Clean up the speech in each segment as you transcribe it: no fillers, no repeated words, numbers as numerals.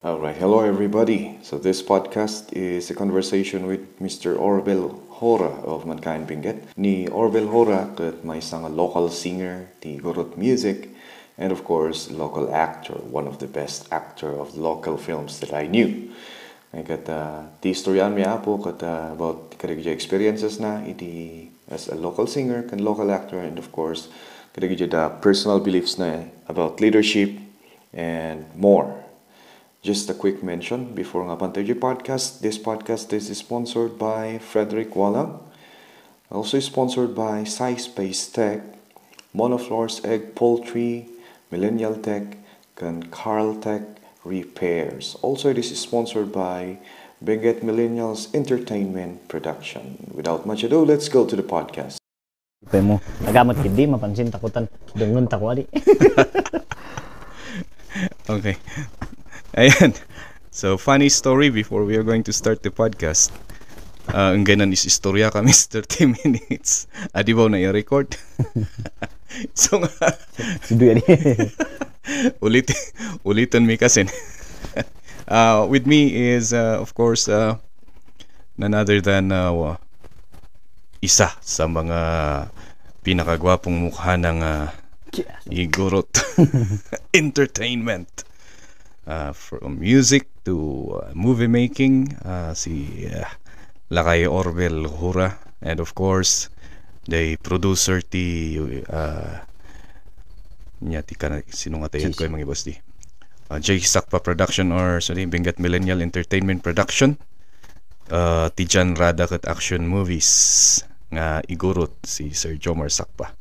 All right, hello everybody. So this podcast is a conversation with Mr. Orville Hora of Mankind Binget. Ni Orville Hora kat may isang local singer, ti Gurut Music, and of course local actor, one of the best actor of local films that I knew. Ay kat ti istoryan mi apo kat about karigja experiences na iti as a local singer kan local actor, and of course karigja da personal beliefs na about leadership and more. Just a quick mention before nga Pantayo podcast. This podcast is sponsored by Frederick Walang. Also sponsored by SciSpace Tech, Monofloor's Egg Poultry, Millennial Tech, and Carl Tech Repairs. Also, it is sponsored by Benguet Millennials Entertainment Production. Without much ado, let's go to the podcast. Ipay mo, nagamat kindi, mapansin, takutan, dungun, takwali. Okay. Ayan. So, funny story before we are going to start the podcast. Ang ganan is istorya kami 30 minutes. Di ba na i-record? So nga, Sidu yan. ulitan mi kasi. With me is, of course, none other than isa sa mga pinakagwapong mukha ng Igorot Entertainment. From music to movie making, si Lakay Orville Hura, and of course the producer ti sino nga tayo ko mga boss di J Sakpa Production, or sorry, Benguet Millennial Entertainment Production, ti Jan Rada kat Action Movies nga igurot si Sir Jomar Sakpa.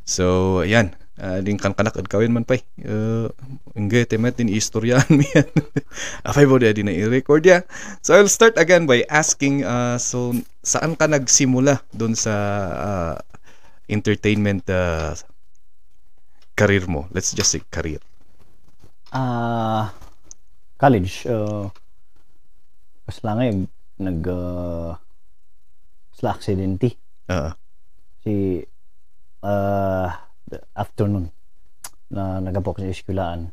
So ayan, din kan kanak ad kawin man pay engge temet din istoryan mi yan. Afay mo din na i-record ya. So I'll start again by asking, so saan ka nagsimula doon sa entertainment career mo? Let's just say career. College, pas lang ngayon, sla aksidente. Si, the afternoon na nagapok sa eskulaan.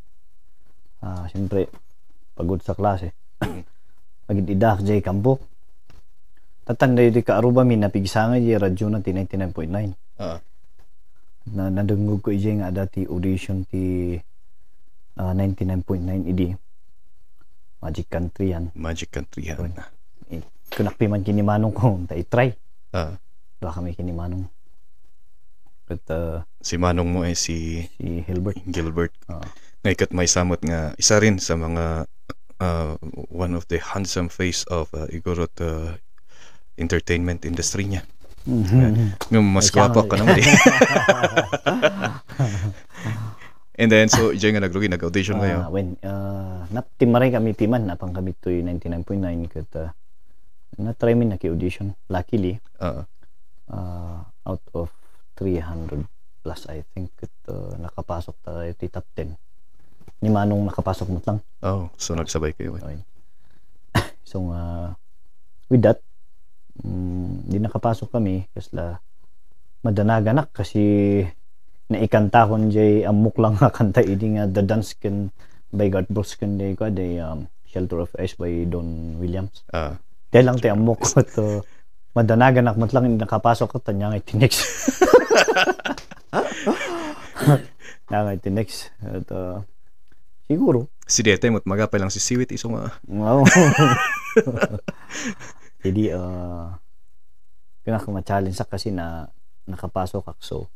Siyempre, pagod sa klase. Pag-idak jay kampo. Tatanda yun ka aruba mi napigsanga jay radyo na ti 99.9. Na nadungog ko jay nga dati audition ti 99.9 idi. Magic Country yan. Magic Country yan. Kunakpi man kinimanong ko, try. Baka may kinimanong. But, si manong mo ay si Gilbert. Ngaykat may samot nga isa rin sa mga one of the handsome face of Igorot entertainment industry niya. Mas gwapo ka naman. And then so diyan nga nag-audition kayo. Naptimaray kami timan napang kami to 99.9 kat na-try mi naki-audition luckily. Out of 300 plus I think nakapasok tayo ti top 10. Ni manong nakapasok mo lang. Oh, so nagsabay kayo. So with that, di nakapasok kami kasi madanaganak kasi naikanta ko jay amok lang nga kanta idi nga The Dance Can by God Brooks can day ko day Shelter of Ice by Don Williams. Dahil lang tayo amok ko to madanaganak mo lang nakapasok ko tanya nga itinex. Nga itinex at siguro si Dete mo't magapay lang si Siwit iso nga. Wow. Jadi pinaka-challenge sa kasi na nakapasok ako. So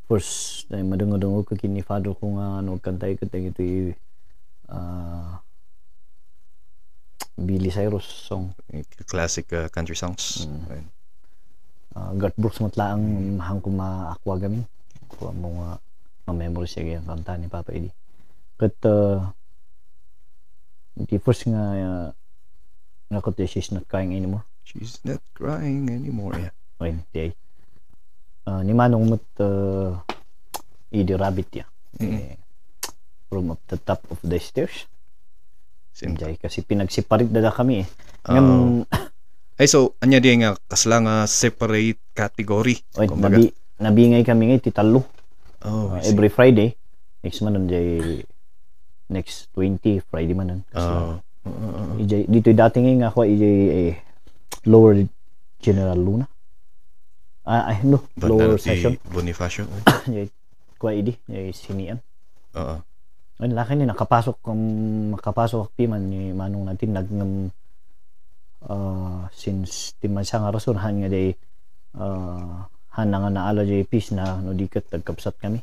first dahil madungod-dungod ko kini father ko nga kantay ko ito Billy Cyrus song, classic country songs. God Brooks matlaang mahang ko maakwa gamin ko mga memory siya yung kanta ni Papa Eddie. But the first nga nakote She's Not Crying Anymore. She's not crying anymore. Yeah. Okay. Ni manong mat Eddie Rabbit ya. From up the top of the stairs. Sinjay kasi pinagsiparit dada kami ay so anya di nga kasla nga separate category. Nabingay kami ngay titalo. Oh, every Friday next man jay next 20 Friday man nun. Oh. Dito dati nga ako lower General Luna. No, lower session. Bonifacio. Kuha idi, sinian. Oo. Ang laki ni makapasok ak piman ni manong natin nagngam since timan siya nga rason han nga day hana nga naala jay piece na no dikat nagkapsat kami.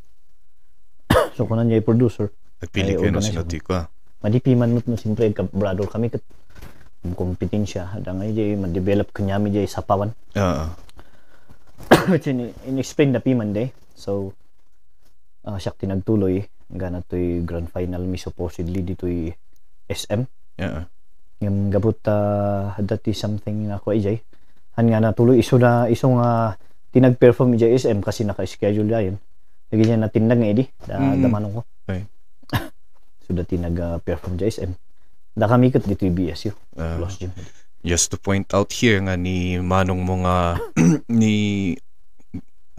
So kunan jay producer. Nagpili kayo no sinuti ko. Madipiman mo siyempre brother kami kat kompetensya hada nga jay ma-develop kanyami jay sapawan. Oo. Which in-explain na piman day. So siya tinagtuloy gana to'y grand final mi supposedly dito'y SM. Yeah. Yung gabot dati something na ko ijay. Han nga natuloy iso nga tinag-perform ijay SM kasi naka-schedule dayon. Lagi niya natindag nga idi. Damanong ko. Okay. So dati nag-perform ijay SM. Da kami kat dito'y BSU. Close gym. Just to point out here nga ni manong mo nga ni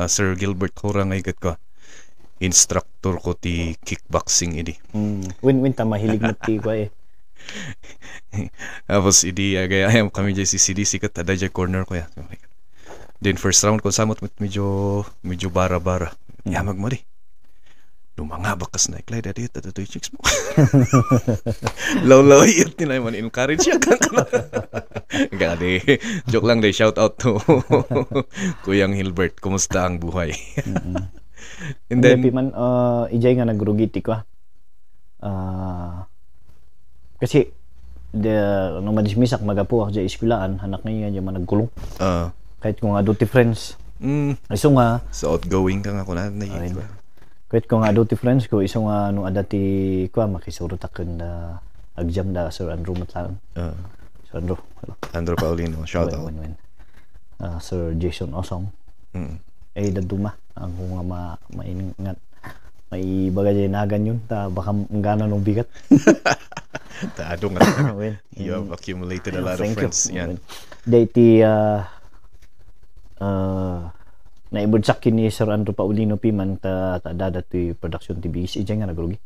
Sir Gilbert Hora nga ikat ko. Instructor ko ti kickboxing idi. Win ta mahilig mo ti ko Tapos idi agayam kami jay si CDC kat ada jay corner ko ya. Then first round ko samot medyo bara-bara. Yamag mo di. Lumanga bakas na iklay dati tatoy chicks mo. Law yun nila man encourage ya kan. Gade. Joke lang day, shout out to Kuyang Hilbert. Kumusta ang buhay? And then piman ijay nga nagrugi ti ko. Kasi nung madismisak magapuak jay eskwelahan hanak niya jay managkulong. Kahit kung adulti friends. Iso nga so outgoing ka nga kunan na yun. Kahit kung adulti friends ko iso nga nung adati ko makisuro taken agjam da Sir Andrew Matlan. Sir Andrew. Hello. Andrew Paulino, shout out. Sir Jason Osong. Daduma ang kung maingat may bagay nagan yun baka gana nung bigat. Taado nga. You have accumulated a lot of friends. Yan. Dati naibudsak ni Sir Andrew Paulino piman ta dadatoy production TBS ijay nga nagrugi.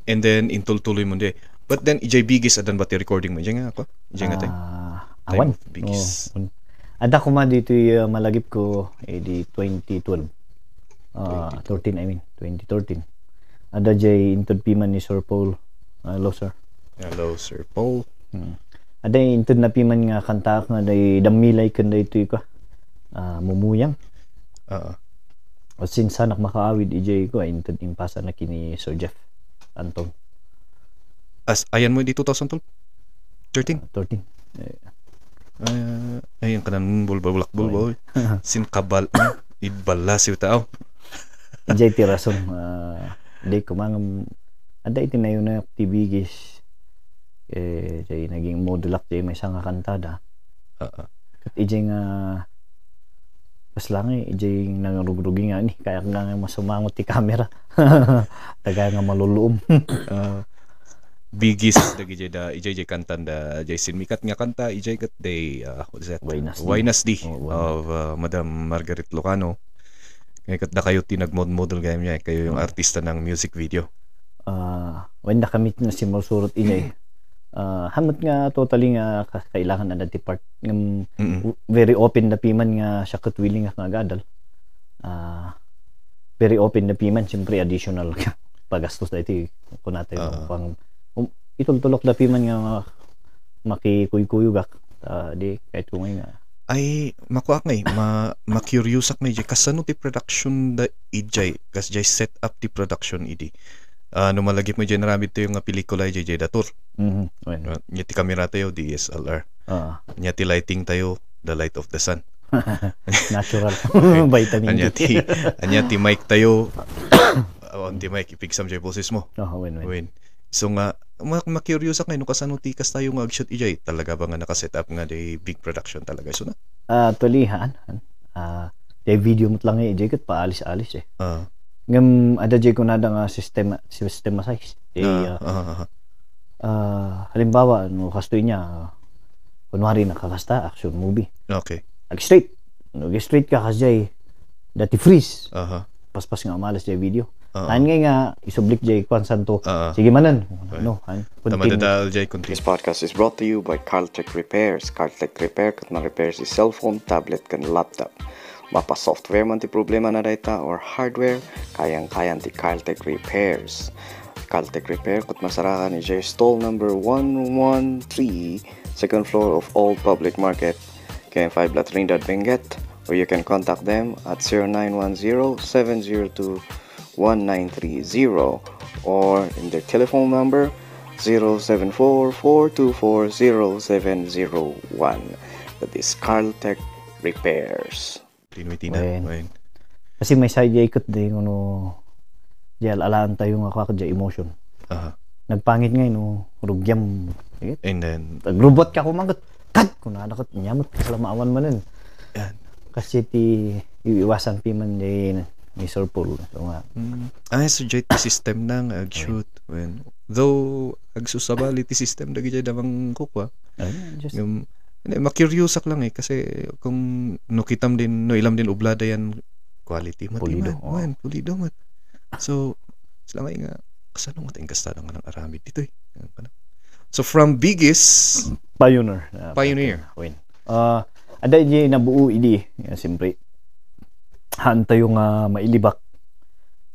And then intultuloy mo di. But then ijay bigis adan ba ti recording mo ijay nga ako? Ijay nga tay. Awan bigis. Ada ko dito malagip ko di 2012. 13 I mean 2013. Ada jay intud piman ni Sir Paul. Hello sir. Hello Sir Paul. Ada intud na piman nga kanta nga day damilay kan daytoy ko. Mumuyang. O since anak makaawid ijay ko intud impasa na kini Sir Jeff Anton. As ayan mo di 2012? 13? 13. Ayun kanan bulbul sin kabal ibala si tao. Ijay ti rason di ko mangam ada itinayo na TV gis jay naging modulak jay may isang kantada. Kat ijay nga pas lang ijay nangarugrugi nga ni kaya nga masumangot ti camera. Taga nga maluluom. Bigis dagi ijay kantan da jay sinmikat nga kanta ijay kat day what is that? Waynasdi of Madam Margaret Locano. Kaya kat da kayo tinag-model game niya kayo yung artista ng music video. When nakamit na si Morsurot ijay hamot nga totally nga kailangan na dati part very open na piman nga siya kat willing nga gadal. Very open na piman siyempre additional pagastos dati kung natin pang itultulok na piman nga makikuyukuyugak di kahit kung nga ay makuha ngay ma-curiousak ngay kasano ti production da ijay kas jay set up ti production idi no malagip mo dyan naramid tayo nga pelikula ijay dator nya ti kamera tayo DSLR nya ti lighting tayo the light of the sun natural vitamin D anya ti mic tayo on ti mic ipigsam jay boses mo win so nga ma-curious ako ngayon kasano tikas tayo nga ag-shoot ijay talaga ba nga naka-set up nga day big production talaga so na tulihan day video mo lang ijay kat paalis-alis ngam ada jay ko nada nga system size halimbawa no kastoy niya kunwari nakakasta action movie okay ag straight ka kasi jay dati freeze paspas nga malas jay video An nga isublik jay kwan santo. Sige manan. No, Tama dadal jay continue. This podcast is brought to you by Carltech Repairs. Carltech Repair kat ma-repair si cellphone, tablet, kan laptop. Mapa software man ti problema na data or hardware, kayang-kayan ti Carltech Repairs. Carltech Repair kat masarakan ni Jay stall number 113, second floor of Old Public Market, KM5 La Trinidad, Benguet, or you can contact them at 0910-702-1930 or in their telephone number 074-424-0701. That is Carltech Repairs. Wen. Kasi may side ikot din jel alaan tayo nga ka emotion. Nagpangit ngay rugyam. And then robot ka kumagot. Kat kun nakot nyamot sa maawan manen. Yan. Kasi ti iiwasan pi man din ni Sir Paul. So nga. So jay ti system nang ag-shoot when though agsusabali ti system dagi jay damang kukwa. Yung makuriousak lang kasi kung nukitam din no ilam din ublada yan quality man pulido man. So sila nga kasano mo tayong kastado nga ng aramid dito So from biggest Pioneer. Win. Ada jay nabuo idi siyempre hanta yung mailibak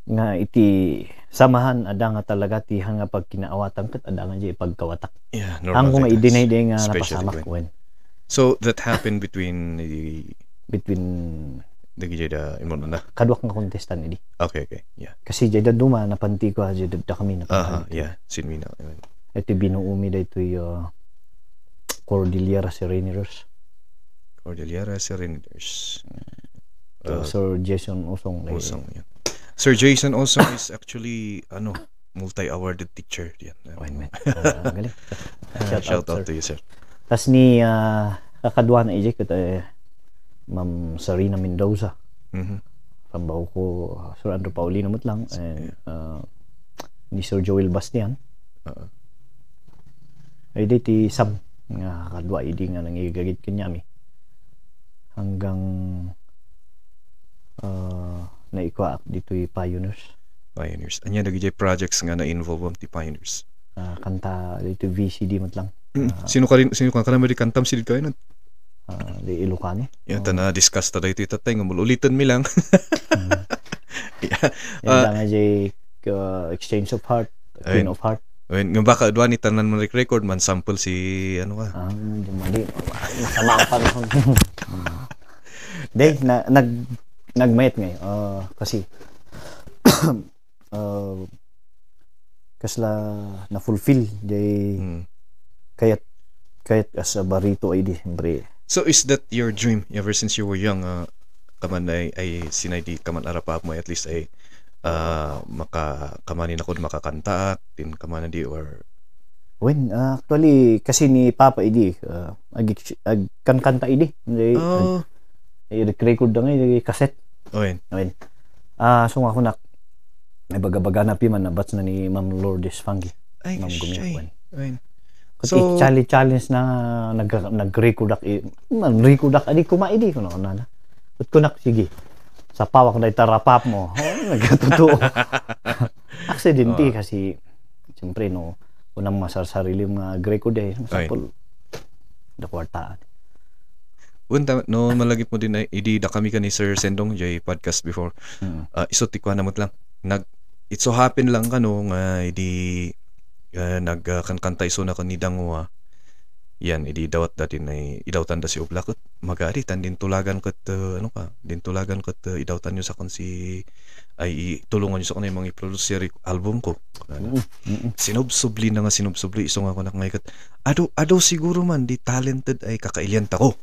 nga iti samahan ada nga talaga ti hanga pag kinaawatan ket ada nga jay pagkawatak. Yeah, normal. Ang i-deny day nga napasamak wen. So that happened between the gijay imo na kaduak nga contestant idi. Okay. Yeah. Kasi jay duma napanti ko jay da kami na. Yeah, sinmi na. Iti binuumi daytoy Cordillera Serenaders. Sir Jason Osong. Yeah. Sir Jason Osong is actually multi-awarded teacher yan. Galing. Shout out to you, sir. Tas ni kakadwa na ijek Ma'am Sarina Mendoza. Pambaw ko Sir Andrew Paulino mut lang and ni Sir Joel Bastian. Ay ti Sam nga kakadwa idi nga nangigagit kanyami. Hanggang naikuha dito'y Pioneers. Anya dagi jay projects nga na-involve ti Pioneers. Kanta dito VCD mat lang. Sino ka naman di kantam silid kayo nun? Di Ilocano. Yan, na-discuss ta dito itatay nga mululitan mi lang. Yan nga jay Exchange of Heart, Queen of Heart. Nga baka adwa ni tanan mo record man sample si ka? Mali. Masama ang panahon. Day, nagmayat ngayon. Kasi kasla na-fulfill day kayat as a barito ID siyempre. So is that your dream ever since you were young? Kaman ay sinay di kaman arapap mo at least ay kamanin ako makakanta tin kaman di or when actually kasi ni Papa ID kan kanta ID record da ngay cassette. Owen. So ako may baga-baga na pi man nabats na ni Ma'am Lourdes Fangi. Ma'am Gumiakwan. So challenge na nag-record record adi kumaidi ko na. Ut ko sige. Sa pawak na itarapap mo. Nagkatotoo. Aksidente kasi siyempre unang masarsarili mga record sample da kwartaan. Malagip mo din idi da kami ni Sir Sendong Jay podcast before. Iso tikwa namot lang. It so happen lang nga idi nagkankanta iso na kanidang yan idi dawat datin ay idawtan da si Oblakot magari tan din tulagan ket tulagan ket idawtan nyo sa kon si ay tulungan nyo sa kanay mga i-produce album ko. Sinubsubli iso nga ko nakangaykat ado siguro man di talented ay kakailyan ta ko.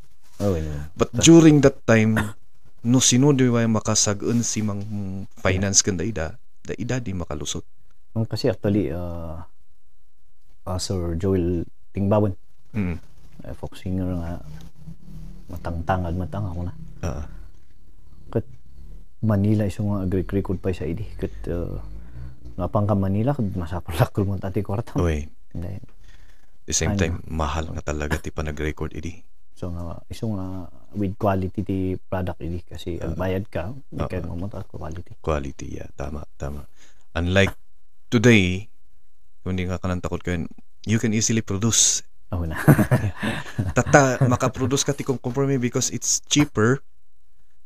But during that time no sino di way makasagun si mang finance kanda ida di makalusot. Kasi actually Sir Joel Tingbawon folk singer nga matangtangad ako na kat Manila iso nga record pa sa idi kat napang ka Manila kat masapalakol mo tati kwarta. The same time mahal nga talaga ti pa nag-record idi. So nga iso nga with quality the product ini kasi ang bayad ka hindi ka mamunta quality. Quality, yeah. Tama. Unlike today, kung hindi ka takot kayo, you can easily produce. Na. Makaproduce ka ti kung compromise because it's cheaper.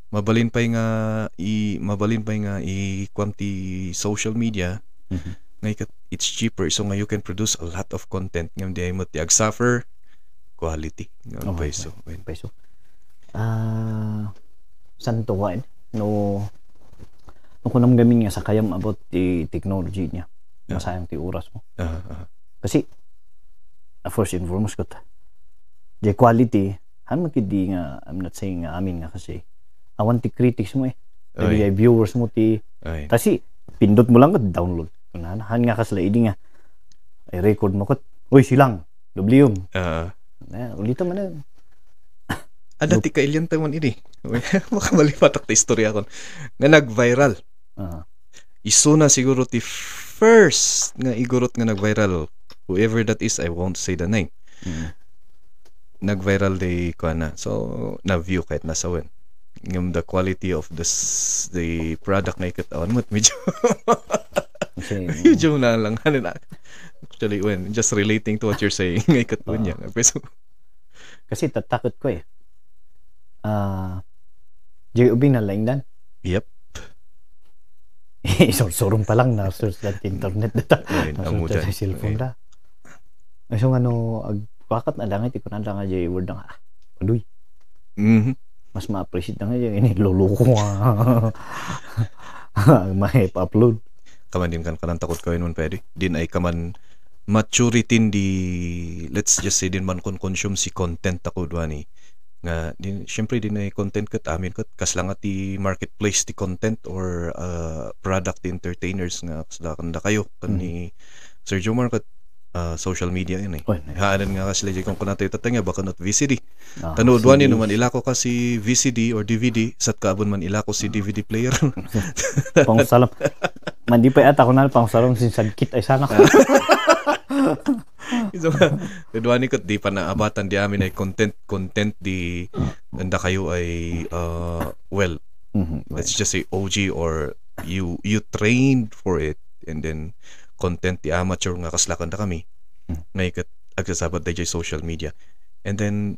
Mabalin pa nga i-quanti social media. Nga it's cheaper so nga you can produce a lot of content ngam di mo ti suffer quality ng peso. Santo wain no kunam gamin nga sa kayam about the technology niya. Masayang ti oras mo. Kasi first and foremost ko the quality han makidi nga I'm not saying nga amin nga kasi awan ti critics mo the viewers mo ti kasi pindot mo lang download kunahan nga kasla idi nga ay record mo kot uy silang dublium ulita man na ada ti kailyan taman ini makamalipatak ta istorya kon nga nag-viral iso na siguro ti first nga igurot nga nag-viral whoever that is I won't say the name nag-viral day ko na so na view kahit nasa wen ngam the quality of the product nga ikatawan mo medyo na lang actually when just relating to what you're saying nga ikatawan niya kasi tatakot ko Jay ubing na lang dan yep sorong pa lang na search sa internet data sa cellphone da so ano agpakat na lang iti ko na lang Jay word nga aduy mas ma-appreciate na nga yung luluko may pa-upload kaman din kan takot ko yun pwede din ay kaman maturity di let's just say din man kon consume si content ako duani nga din syempre din ay content kat amin kat kaslang ti marketplace ti content or product entertainers nga kasla kayo kan ni Sir Jomar kat social media yun haanan nga kasi lagi kung kunatay tatanga baka not VCD tanuduan yun naman ilako kasi VCD or DVD sat kaabon man ilako si DVD player pangsalam man di pa ata ko na pangsalam sin sadkit ay sana ko duan ni kat di pa naabatan di amin ay content di anda kayo ay well let's just say OG or you trained for it and then content ti amateur nga kaslakan da kami nga ikat agsasabat da jay social media and then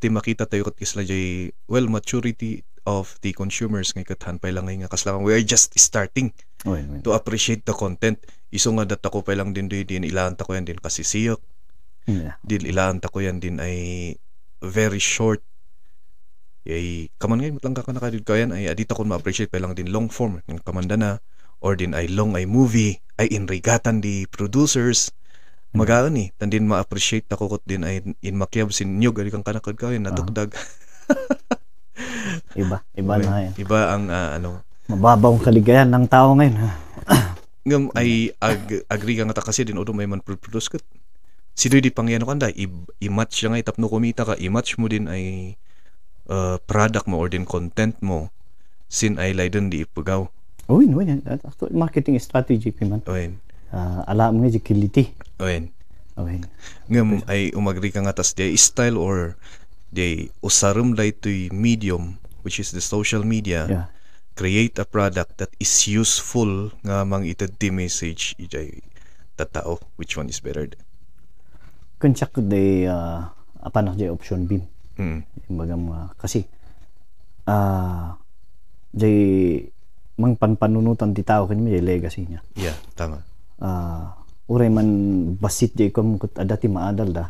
ti makita tayo kat kisla jay well maturity of the consumers nga ikat hanpay lang nga kaslakan we are just starting to appreciate the content iso nga data ko pa lang din ilaan ta ko yan din kasi siyok din ilaan ta ko yan din ay very short ay kaman ngayon lang kakanakadid ko yan ay adita ko ma-appreciate pa lang din long form ng kamanda na or din ay long ay movie ay inrigatan di producers magaan ni tandin ma-appreciate ako kot din ay in makyab sin nyog ali kang kanakad kawin natugdag iba na yan iba ang mababaw ang kaligayan ng tao ngayon ngam ay agree ka nga ta kasi din odo may man produce kat sidoy di pangyano kanda i-match lang ay tapno kumita ka i-match mo din ay product mo or din content mo sin ay layden di ipugaw no yan marketing strategy piman alam mo nga quality ngam ay umagri ka nga tas di style or di usarum day to'y medium which is the social media create a product that is useful nga mang itad di message ijay tatao which one is better kunsak day apa na jay option bin bagam kasi jay mang panpanunutan ti tao kan may legacy niya tama uray man basit jay kom ket ada ti maadal da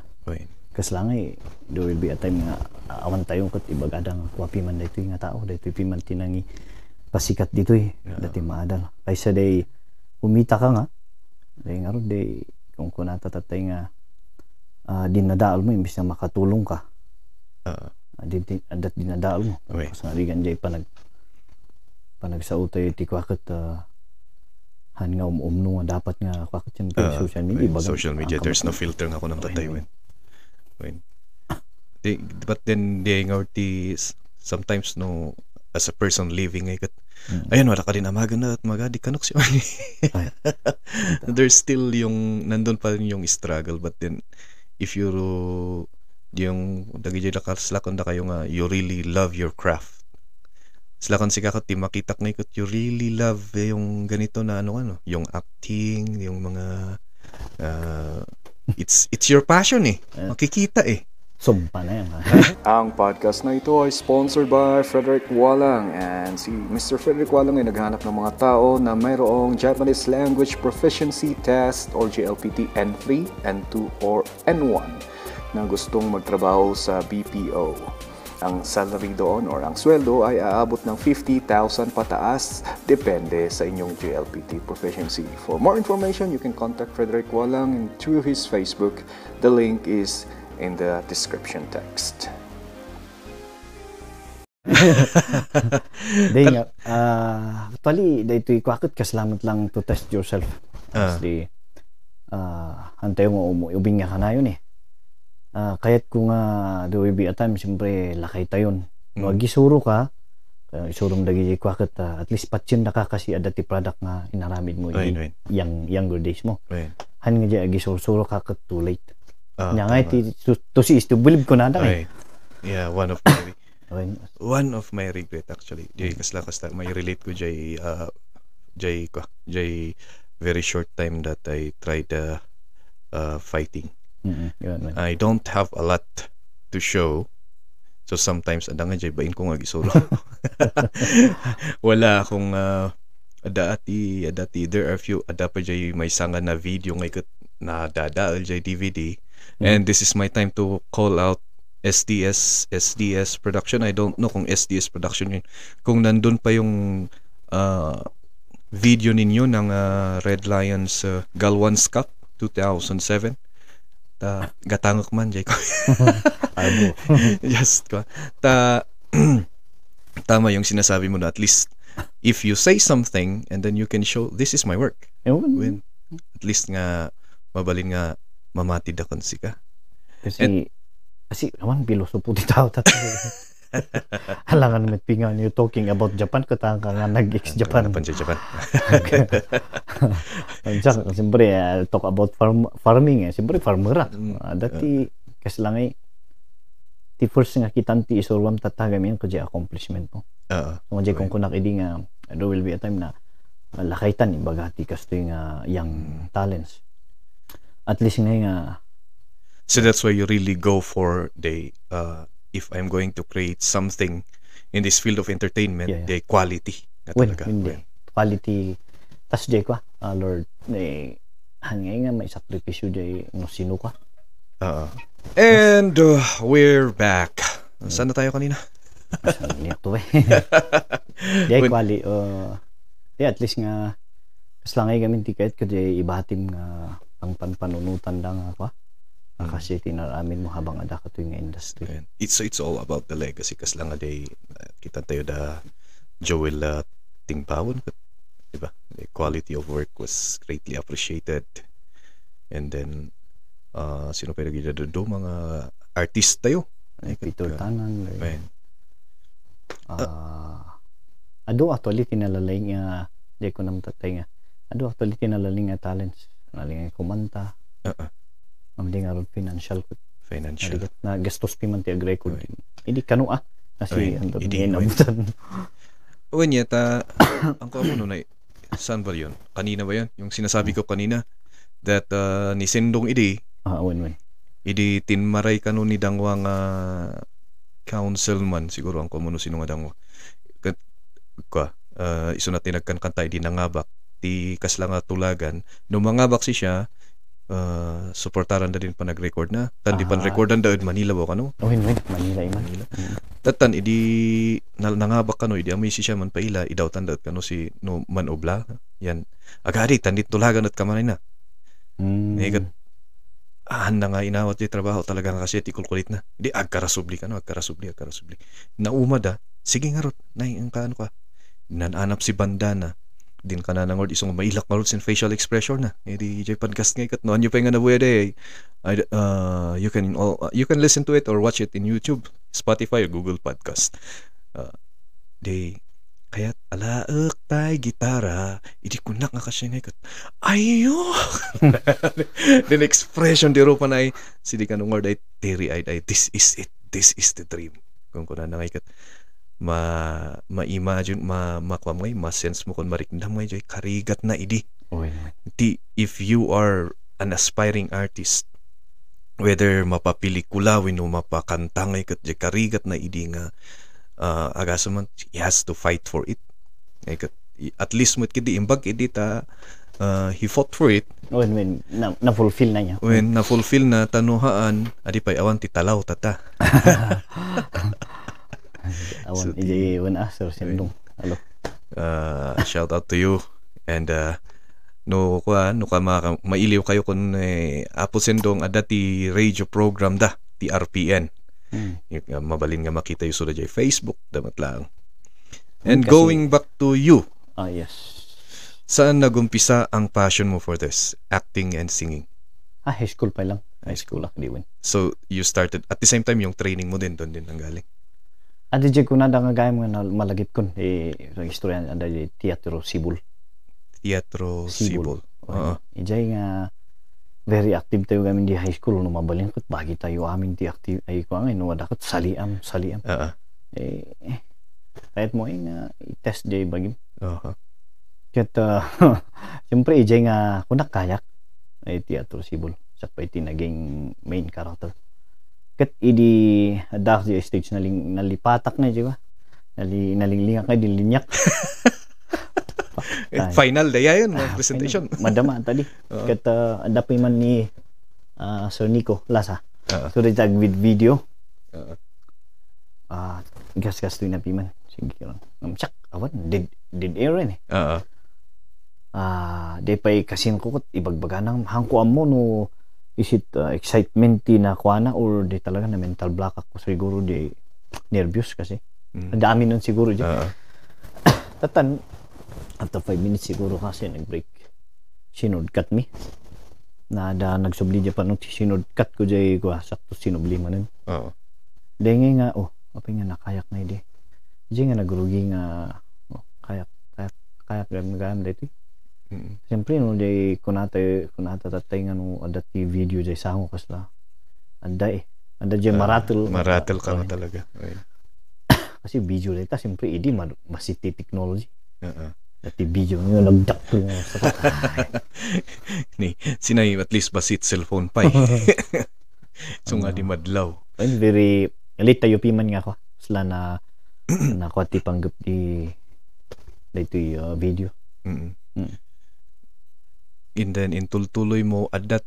kaslangay there will be a time nga awan tayo ket ibagadang kuapi man daytoy nga tao daytoy piman tinangi pasikat ditoy dati maadal kaysa day umita ka nga day nga ron day kung kunata tatay nga dinadaal mo imbis na makatulong ka adat dinadaal mo sa ligan jay panagsautay ti kwakit han nga umno nga dapat nga kwakit yan social media there's no filter nga ako ng tatay when but then they ngorti sometimes no as a person living ay kat ayun wala ka din amagan na at magadi kanok si Arnie there's still yung nandun pa rin yung struggle but then if you yung dagi jay slakon da kayo nga you really love your craft. Slakon si kakot ti makita nga ikot you really love yung ganito na ano yung acting, yung mga it's your passion makikita Sumpa na yan. Ang podcast na ito ay sponsored by Frederick Walang, and si Mr. Frederick Walang ay naghahanap ng mga tao na mayroong Japanese Language Proficiency Test or JLPT N3, N2, or N1 na gustong magtrabaho sa BPO. Ang salary doon or ang sweldo ay aabot ng 50,000 pataas, depende sa inyong JLPT proficiency. For more information, you can contact Frederick Walang through his Facebook. The link is in the description text. Day nga, actually, dito ikakot kasalamat lang to test yourself. Actually, hantay mo ubing nga ka na yun kaya't kung there will be a time, siyempre, lakay tayon. Wag isuro ka, isurong dagi ikakot, at least patsin na ka kasi adati product nga inaramid mo younger days mo. Han nga dyan, agisuro ka too late. Nya nga to see is to believe ko na yeah, one of my regret actually jay kasla may relate ko jay very short time that I tried fighting. I don't have a lot to show, so sometimes ada nga jay bain ko nga gisuro. Wala akong adati there are few ada pa jay may sanga na video nga ikot na dadaal jay DVD. And this is my time to call out SDS production. I don't know kung SDS production yun. Kung nandun pa yung video ninyo ng Red Lions Galwans Cup 2007. Gatangok man jay ko. Just ko. Tama yung sinasabi mo na at least if you say something and then you can show this is my work. When at least nga mabalin nga mamatid akon si ka. Kasi naman pilosopo di tao halangan met pingan you talking about Japan katang ka nga nag-ex-Japan. Japan. Siyempre talk about farming siyempre farmer dati kasi lang ti first nga kitanti isulwam tatagamin ko di accomplishment mo. So jay kung kunak idi nga there will be a time na lakaytan bagati kastoy nga young talents. At least nga so that's why you really go for the if I'm going to create something in this field of entertainment, the quality na talaga. Quality tas jay ko Lord hangay nga may sakripisyo jay no sino ka. And we're back. Saan na tayo kanina? Nito jay quality at least nga kaslangay gamin tiket ko jay ibatim nga ang panunutan lang ako kasi tinaramin mo habang ada ka tuwing industry. It's all about the legacy kas lang day kita tayo da Joel Tingpawon, diba? The quality of work was greatly appreciated, and then sino pa nagida do mga artist tayo Peter Tanan ado actually tinalalay nga di ko nam tatay nga ado actually tinalalay nga talents naling kumanta di nga ron financial na gastos piman ti agrecord hindi kanu kasi hindi nabutan yata ang ko ano na saan ba yun kanina ba yun yung sinasabi ko kanina that ni Sendong idi idi tinmaray kanu ni dangwang councilman siguro ang komuno sino nga dangwa iso na tinagkankantay di nangabak ti kasla nga tulagan no mangabak si siya suportaran na din pa nag-record na tan di pan recordan daud Manila ba kano Manila tatan idi nangabak kano idi amoy si siya man paila idaw tandat kano si no man obla yan agadi tan di tulagan at kamanay na negat na nga inawat di trabaho talaga nga kasi tikulkulit na di agkarasubli naumad sige nga rot nay ang kaano ka nananap si bandana din ka na nangord isong mailak marot sin facial expression na di jay podcast nga ikat noon yung pa nga nabuede you can listen to it or watch it in YouTube, Spotify or Google Podcast. Kaya't alaak tay gitara, idi kunak nga kasi ngay kat, ayo! Then expression di ro pa na ay, sidi ka nung ay teary-eyed ay, this is it, this is the dream. Kung kuna na ngay kat, ma-imagine, makwam ngay, ma-sense mo kung marikndam ngay, joy, karigat na idi. Uy naman. If you are an aspiring artist, whether mapapelikula, wino mapakanta ngay kat, joy, karigat na idi nga, agasa man, he has to fight for it. At least mo kidi imbag kidi ta he fought for it. When na-fulfill na niya. When na-fulfill na tanuhaan, adi pa'y awan ti talaw tata. Awan, iji wan sir sindong. Hello. Shout out to you. And no ka mailiw kayo kun Apo Sendong ada ti radio program da, ti RPN. Mabalin nga makita yung sula dyan Facebook damat lang. And kasi, going back to you, yes, saan nagumpisa ang passion mo for this acting and singing? high school pa lang. High school lang di wen. So you started at the same time yung training mo din doon din ang galing. Adi jay kuna da nga gayam nga malagip kon ang istorya anda di Teatro Sibol. Teatro Sibol. Ijay nga very active tayo kami di high school no mabalin ket bagi tayo amin ti active ay ko ang no dapat saliam. Kahit mo nga i-test jay bagim. Ket siyempre ijay nga kunak kayak ay Teatro Sibol sa pay naging main character. Ket idi dark jay stage nalipatak na jay ba. Nalinglinga kay linyak. Final day yun, presentation. Madama tadi. Ket adapi man ni Sir Nico Lasa. So tag with video. Gas-gas to na piman. Sige lang. Namchak awan did air ni. De pay kasin ko ibagbaga nang hangkuan mo no is it excitement na kuana or de talaga na mental block ako siguro de nervous kasi. Dami nun siguro di. Tatan after 5 minutes siguro kasi nag-break. Sinudkat mi. Nada nagsubli dya pa nung sinudkat ko dya ko sakto sinubli man nun. Dengay nga apa nga nakayak na ide. Dya nga nagrugi nga kayak gam dito. Siyempre no dya kunata tatay nga no adati video dya sango kasla. Anda dya maratel ka na talaga. Kasi video dito siyempre idi masiti technology. Dati video nyo nagdak to sa ni sinay at least basit cellphone pa so nga di madlaw very late tayo piman nga ko sila na nakuha ti panggap di dito video. And then intultuloy mo adda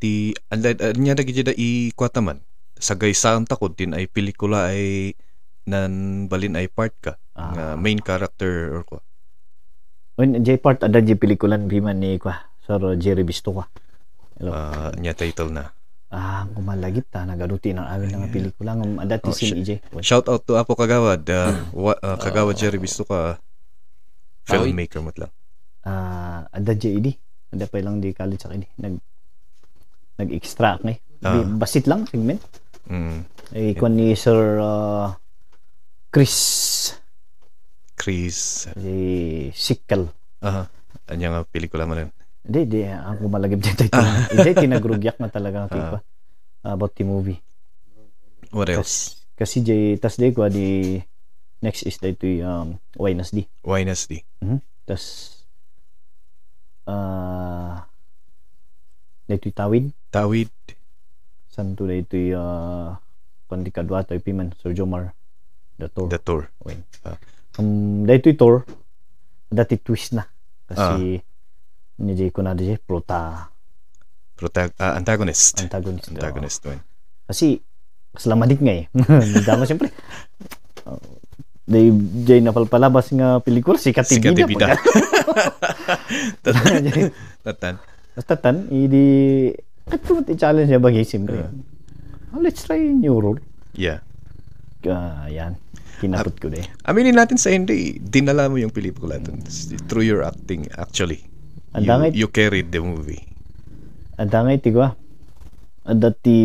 nya dagiti da ikwataman sagay saan takod din ay pelikula ay nan balin ay part ka nga main character or kwa. When J part ada di pelikulan biman ni kwa Sir Jerry Bistoka. Nya title na. Kumalagit ta nagaduti ng awin nga pelikula ng ada ti sin EJ. Shout out to Apo Kagawad, Kagawad Jerry Bistoka, filmmaker mo lang. Ada JD. Ada pa lang di college sa kini. Nag-extract ni. Basit lang segment. Kwan ni Sir Chris Sikkel. Anya nga pelikula mo rin? Hindi, ang kumalagip dyan tayo. Hindi, tinagrugiak na talaga ang about the movie. What else? Kasi tas day ko, di next is dito Wednesday. Wednesday. Tas dito Tawid. Santo dito pandikadwa tayo piman Sir Jomar The Tour. Dito tour dati twist na kasi niya ko na DJ antagonist kasi slamadik nga dama siyempre day napalpalabas nga pelikula si Katibida tatan idi katulad i-challenge niya bagay siyempre let's try new role yan kinapot ko din. Aminin natin sa hindi, dinala mo yung pelikula through your acting actually. You carried the movie. Andangay tigwa. Adati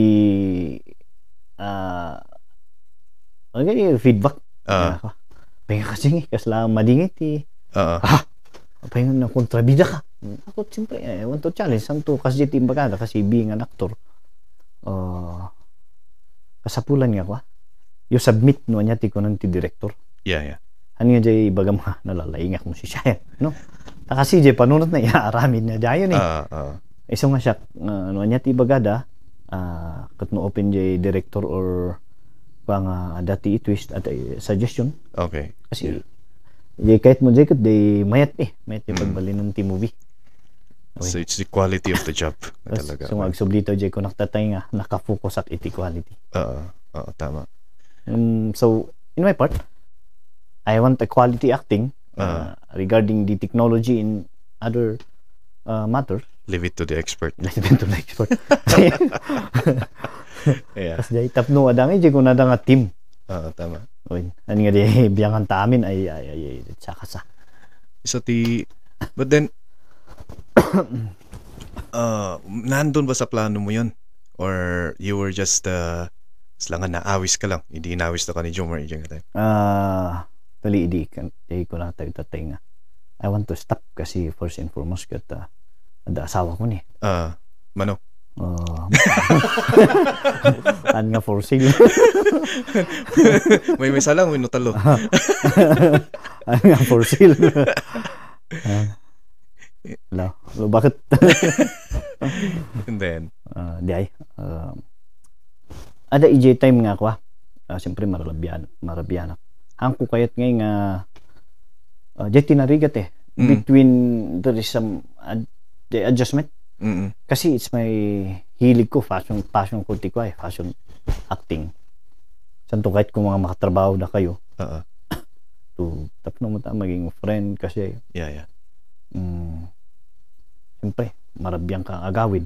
feedback. Pahinga kasi kasla madingit Oo. pahinga na kontrabida ka. Ako siyempre I want to challenge santo kasi timbagada kasi being an actor. Kasapulan nga ko. You submit no nya ti ko ti director. Yeah. Ano nga jay bagam ha nalalaingak mo si siya no. Kasi jay panunot na aramin na dayon Iso nga siya ano nya ti bagada kat no open jay director or pang dati twist at suggestion. Okay. Kasi jay kahit mo jay kat day mayat yung pagbalinan ti movie. Okay. So it's the quality of the job talaga. So magsublito jay ko naktatay nga nakafocus at iti quality. Oo, tama. So in my part I want a quality acting regarding the technology in other matters. Leave it to the expert. Leave it to the expert. Yeah. Kasi jay tapno adang jay ko nada nga team. Tama. Oy, ani nga di biyangan ta amin ay saka sa. So but then nandun ba sa plano mo yun? Or you were just slangan na awis ka lang, hindi inawis na ka ni Jomar yung time? Tali di ko na tayo tatay nga I want to stop kasi first and foremost kat ada asawa ko ni Mano? An nga for sale. may salang winutalo. An nga for sale. Lo bakit? And then di ay ada EJ time nga ko siyempre marabiyan hangko kayat ngay nga jeti narigat between there is some the adjustment. Kasi it's my hilig ko fashion ko ti ko fashion acting santo kahit kung mga makatrabaho na kayo to tapno mo ta maging friend kasi siyempre marabiyang kang agawid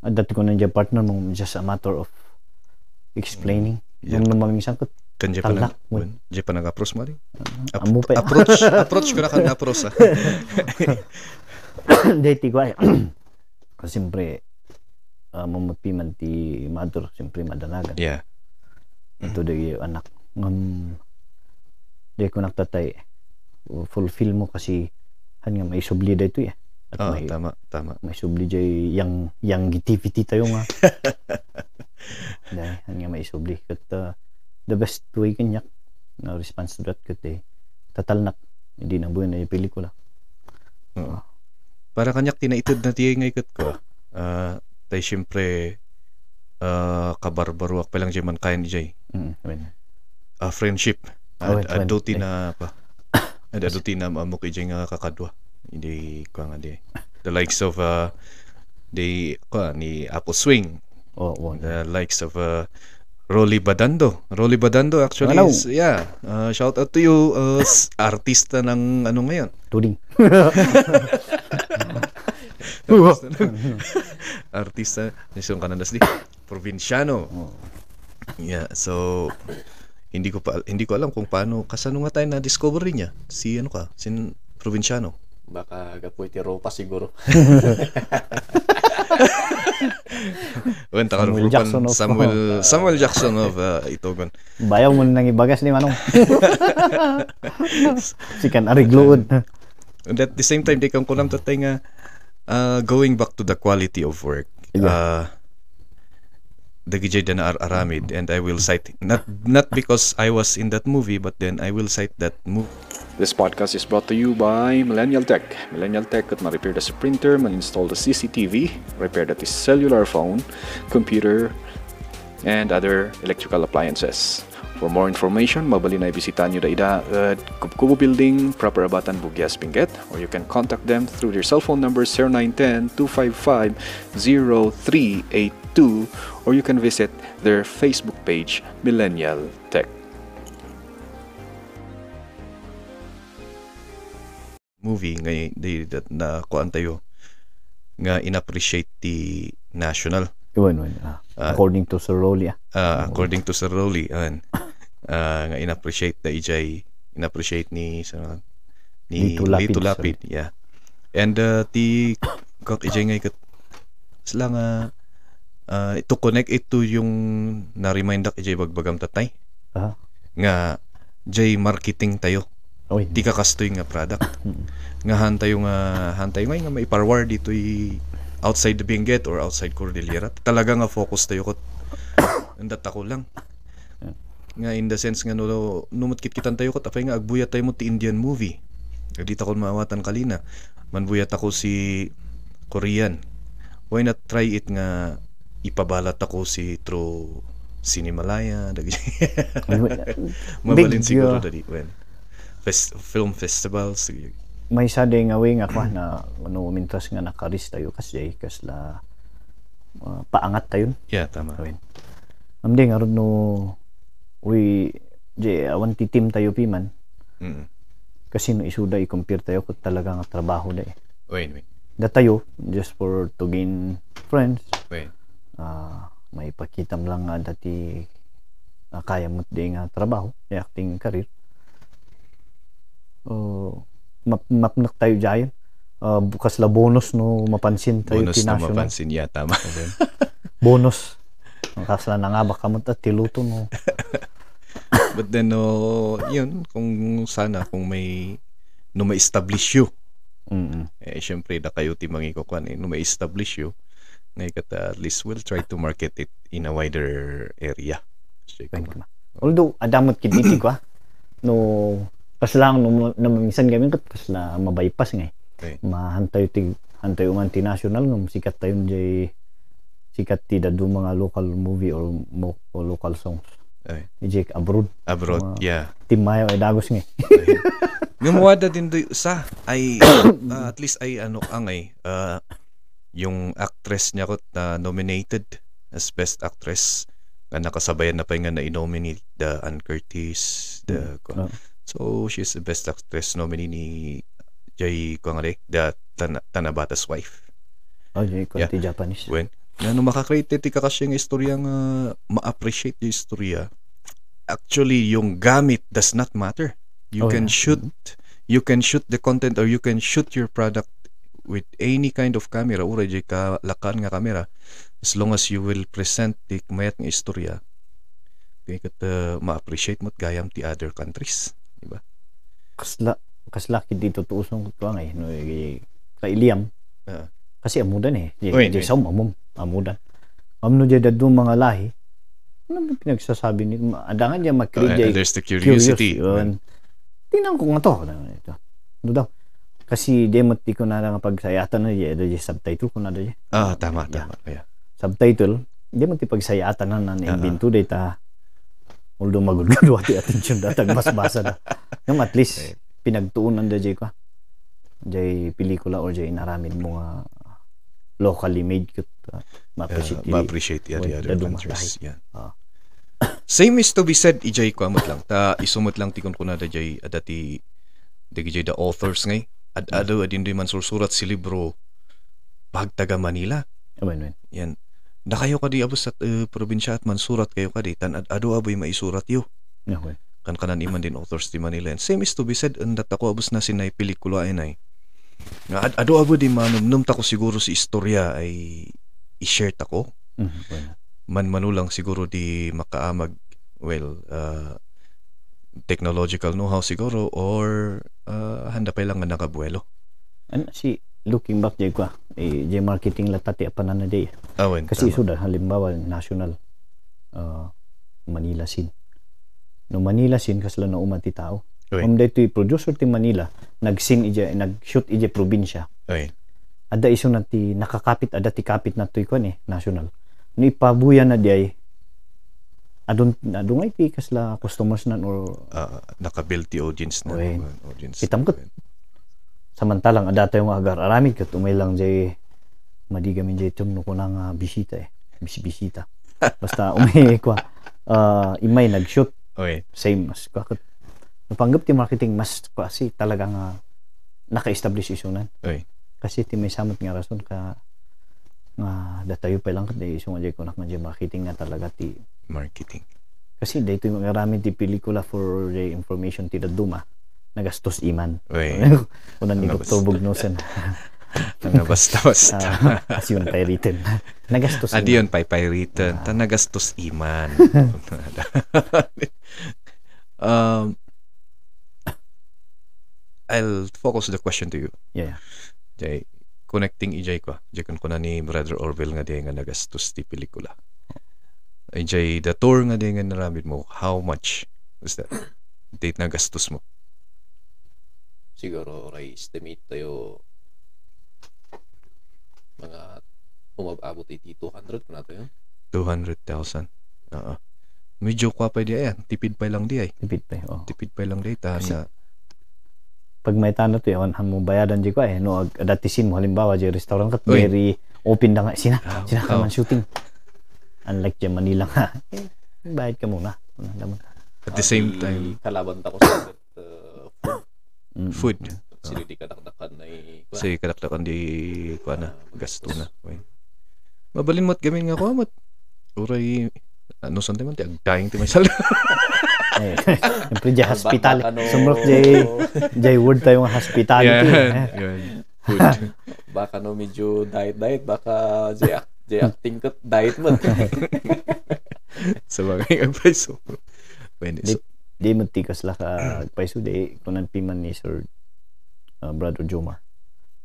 at dati ko nandiyan partner mo just a matter of explaining nung namang sangkot Kanjay pa nag-approach mo rin? Approach ko na kan approach Dati ko kasi siyempre mamuti man ti mother siyempre madanagan ito di anak di ko naktatay fulfill mo kasi hanya may subli da ito at tama may subli jay yang gitivity tayo nga dahil hanya may subli kat the best way kanyak na response to that kat tatalnak hindi na buhay na yung pelikula. Para kanyak tinaitid na tiya ngay kat ko tayo siyempre kabarbaruak pa lang jay man kain jay friendship aduti na pa aduti na mamuk jay nga kakadwa hindi ko nga di the likes of ni Apple Swing the likes of Rolly Badando actually is shout out to you artista ng ano ngayon Tuding artista nisong kanadas di Provinciano so hindi ko alam kung paano kasano nga tayo na discover niya si Provinciano baka gapoy ti ropa siguro. Samuel Jackson of Itogon. Bayaw mo nang ibagas ni Manong. Sikan arigloon. And at the same time di kang kunam tatay nga going back to the quality of work. Dagijay na aramid and I will cite not because I was in that movie but then I will cite that movie. This podcast is brought to you by Millennial Tech. Millennial Tech at ma-repair the printer, ma-install the CCTV, repair the cellular phone, computer, and other electrical appliances. For more information, mabali na ibisita nyo daida at Kubo Building, Proper Abatan, Bugyas, Benguet, or you can contact them through their cell phone number 0910-255-0382, or you can visit their Facebook page, Millennial Tech. Movie nga na kuan tayo nga inappreciate the national according to Sir Rolly according to Sir Rolly nga inappreciate da ijay inappreciate ni Lito Lapid and ti kak ijay nga ikat sila nga to connect it to yung na-remind ak ijay bagbagam tatay nga jay marketing tayo. Oy. Di ka kastoy nga product. Nga hantay nga maiparwar dito outside the Benguet or outside Cordillera. Talaga nga focus tayo ko. Andat ako lang. Nga in the sense nga numatkit kitan tayo ko tapay nga agbuyat tayo mo ti Indian movie. Dito ko maawatan kalina. Manbuyat ako si Korean. Why not try it nga ipabalat ako si through Cinemalaya. Mabalin siguro dali. Film festivals. May saday nga way nga kwa na mintas nga nakaris tayo kasi kasla paangat tayo. Yeah, tama. Amde nga ron no awan ti team tayo piman. Kasi no isuda i-compare tayo kung talaga nga trabaho da eh. Wait. Da tayo just for to gain friends. Wait. May pakitam lang nga dati kaya mo di nga trabaho, acting career. Mapnak tayo dyan. Bukas la bonus no mapansin tayo bonus na national. mapansin, yeah, tama. Okay. Bonus. Ang kasla na nga baka mo tiluto no. But then yun kung ma-establish you. Syempre da kayo ti mangikokwan ma-establish you. At least we'll try to market it in a wider area. Although adamot kiditi ko no paslang no minsan kami kat pasla mabypass nga mahantay uman ti national ngam sikat tayo sikat ti dadu mga local movie or local songs. Ijek abroad. Yeah. Tim mayo ay dagos nga. Ngamuada din do sa ay at least ay yung actress niya ko nominated as best actress nga nakasabayan na pa nga na-nominate the Ann Curtis so she's the best actress nominee ni Jay the Tanabata's wife. Jay Conti Japanese. When makakreate ti ka kasi nga istorya nga ma-appreciate yung istorya. Actually yung gamit does not matter. You can shoot the content or you can shoot your product with any kind of camera ura jay ka lakan nga camera as long as you will present the mayat nga istorya kay kat ma-appreciate mo't gayam ti other countries, diba? Kasla dito tuusong ko nga no kay Liam kasi amudan jay som amudan amno jay dadu mga lahi ano pinagsasabi ni adangan diya mag-create there's the curiosity. Tingnan ko nga to ito no daw kasi demot di ko na nga pagsayatan na di subtitle ko na di. Tama. Yeah. Subtitle, demot di pagsayatan na invento data. Although magudgado ati attention datag basbasa na. Yung at least pinagtuunan da jay ko. Jay pelikula or jay inaramid mo nga locally made ko ma-appreciate the other countries. Yeah. Same is to be said ijay ko amot lang. Ta isumot lang tikon ko na da jay adati jay the authors ngay. Ado adin di man sursurat si libro pagtaga Manila. Yan. Da kayo kadi abos sa probinsya at mansurat kayo kadi tan ado aboy maisurat yo. Kan kanan iman din authors di Manila. And same is to be said and that ako abos na sinay pelikula ay nga ado abo di manumnum ta ko siguro si istorya ay i-share ta ko. Manulang siguro di makaamag technological know-how siguro or handa pa lang nga nakabuelo. Si looking back jay ko jay marketing latati apanan na jay. Kasi isu halimbawa national Manila scene. No Manila scene kasla na umati tao. Daytoy producer ti Manila nag-scene nag-shoot ije probinsya. Ada isu na ti nakakapit ada ti kapit na toy kon national. No ipabuyan na jay adungay ti kasla customers nan or nakabuild ti audience na audience. Kitam ket samantalang ada tayo nga agar aramid ket umay lang jay madigamin jay tumno ko nang bisita bisita. Basta umay ko imay nag-shoot. Same as ko napanggap ti marketing mas kasi talagang naka-establish isunan. Kasi ti may samot nga rason ka nga datayo pa lang ket isu nga jay kunak nga jay marketing nga talaga ti marketing. Kasi dito yung marami di pelikula for the information ti daduma nagastos iman. Unan ni Dr. Bugnosen. Basta. As yun pay written. Nagastos iman. Adiyon pay written. Ta nagastos iman. I'll focus the question to you. Yeah. Jay, connecting ijay ko. Jay kun na ni Brother Orville nga di nga nagastos ti pelikula. Jay, the tour nga di nga naramid mo, how much was that? Date na gastos mo? Siguro, estimate tayo mga umabot 200 pa na tayo. 200,000. Medyo kwa pa di ayan. Tipid pa lang di ay. Tipid pa. Oh. Tipid pa lang di. Na pag may tanong to yun, mo bayadan di ko no, adatisin mo, halimbawa, di restaurant kat, very open na nga, sina ka man shooting. Unlike dyan Manila nga, bayad ka muna. At the same time, kalaban ta ko sa food. Sino di kadakdakan na Kasi kadakdakan di kwa na, gasto na. Mabalin mo't gamin nga ko, mat. Uray, ano saan tayo, agdayang ti may sala. Siyempre, dyan hospitality. Sumrok, dyan word tayo ng hospitality. Yan. Food. Baka no, medyo diet, baka dyan acting kat, diet mo. Sa bagay ang paiso. Di mo tikas la ka paiso, di kunan piman ni Sir Brother Jomar.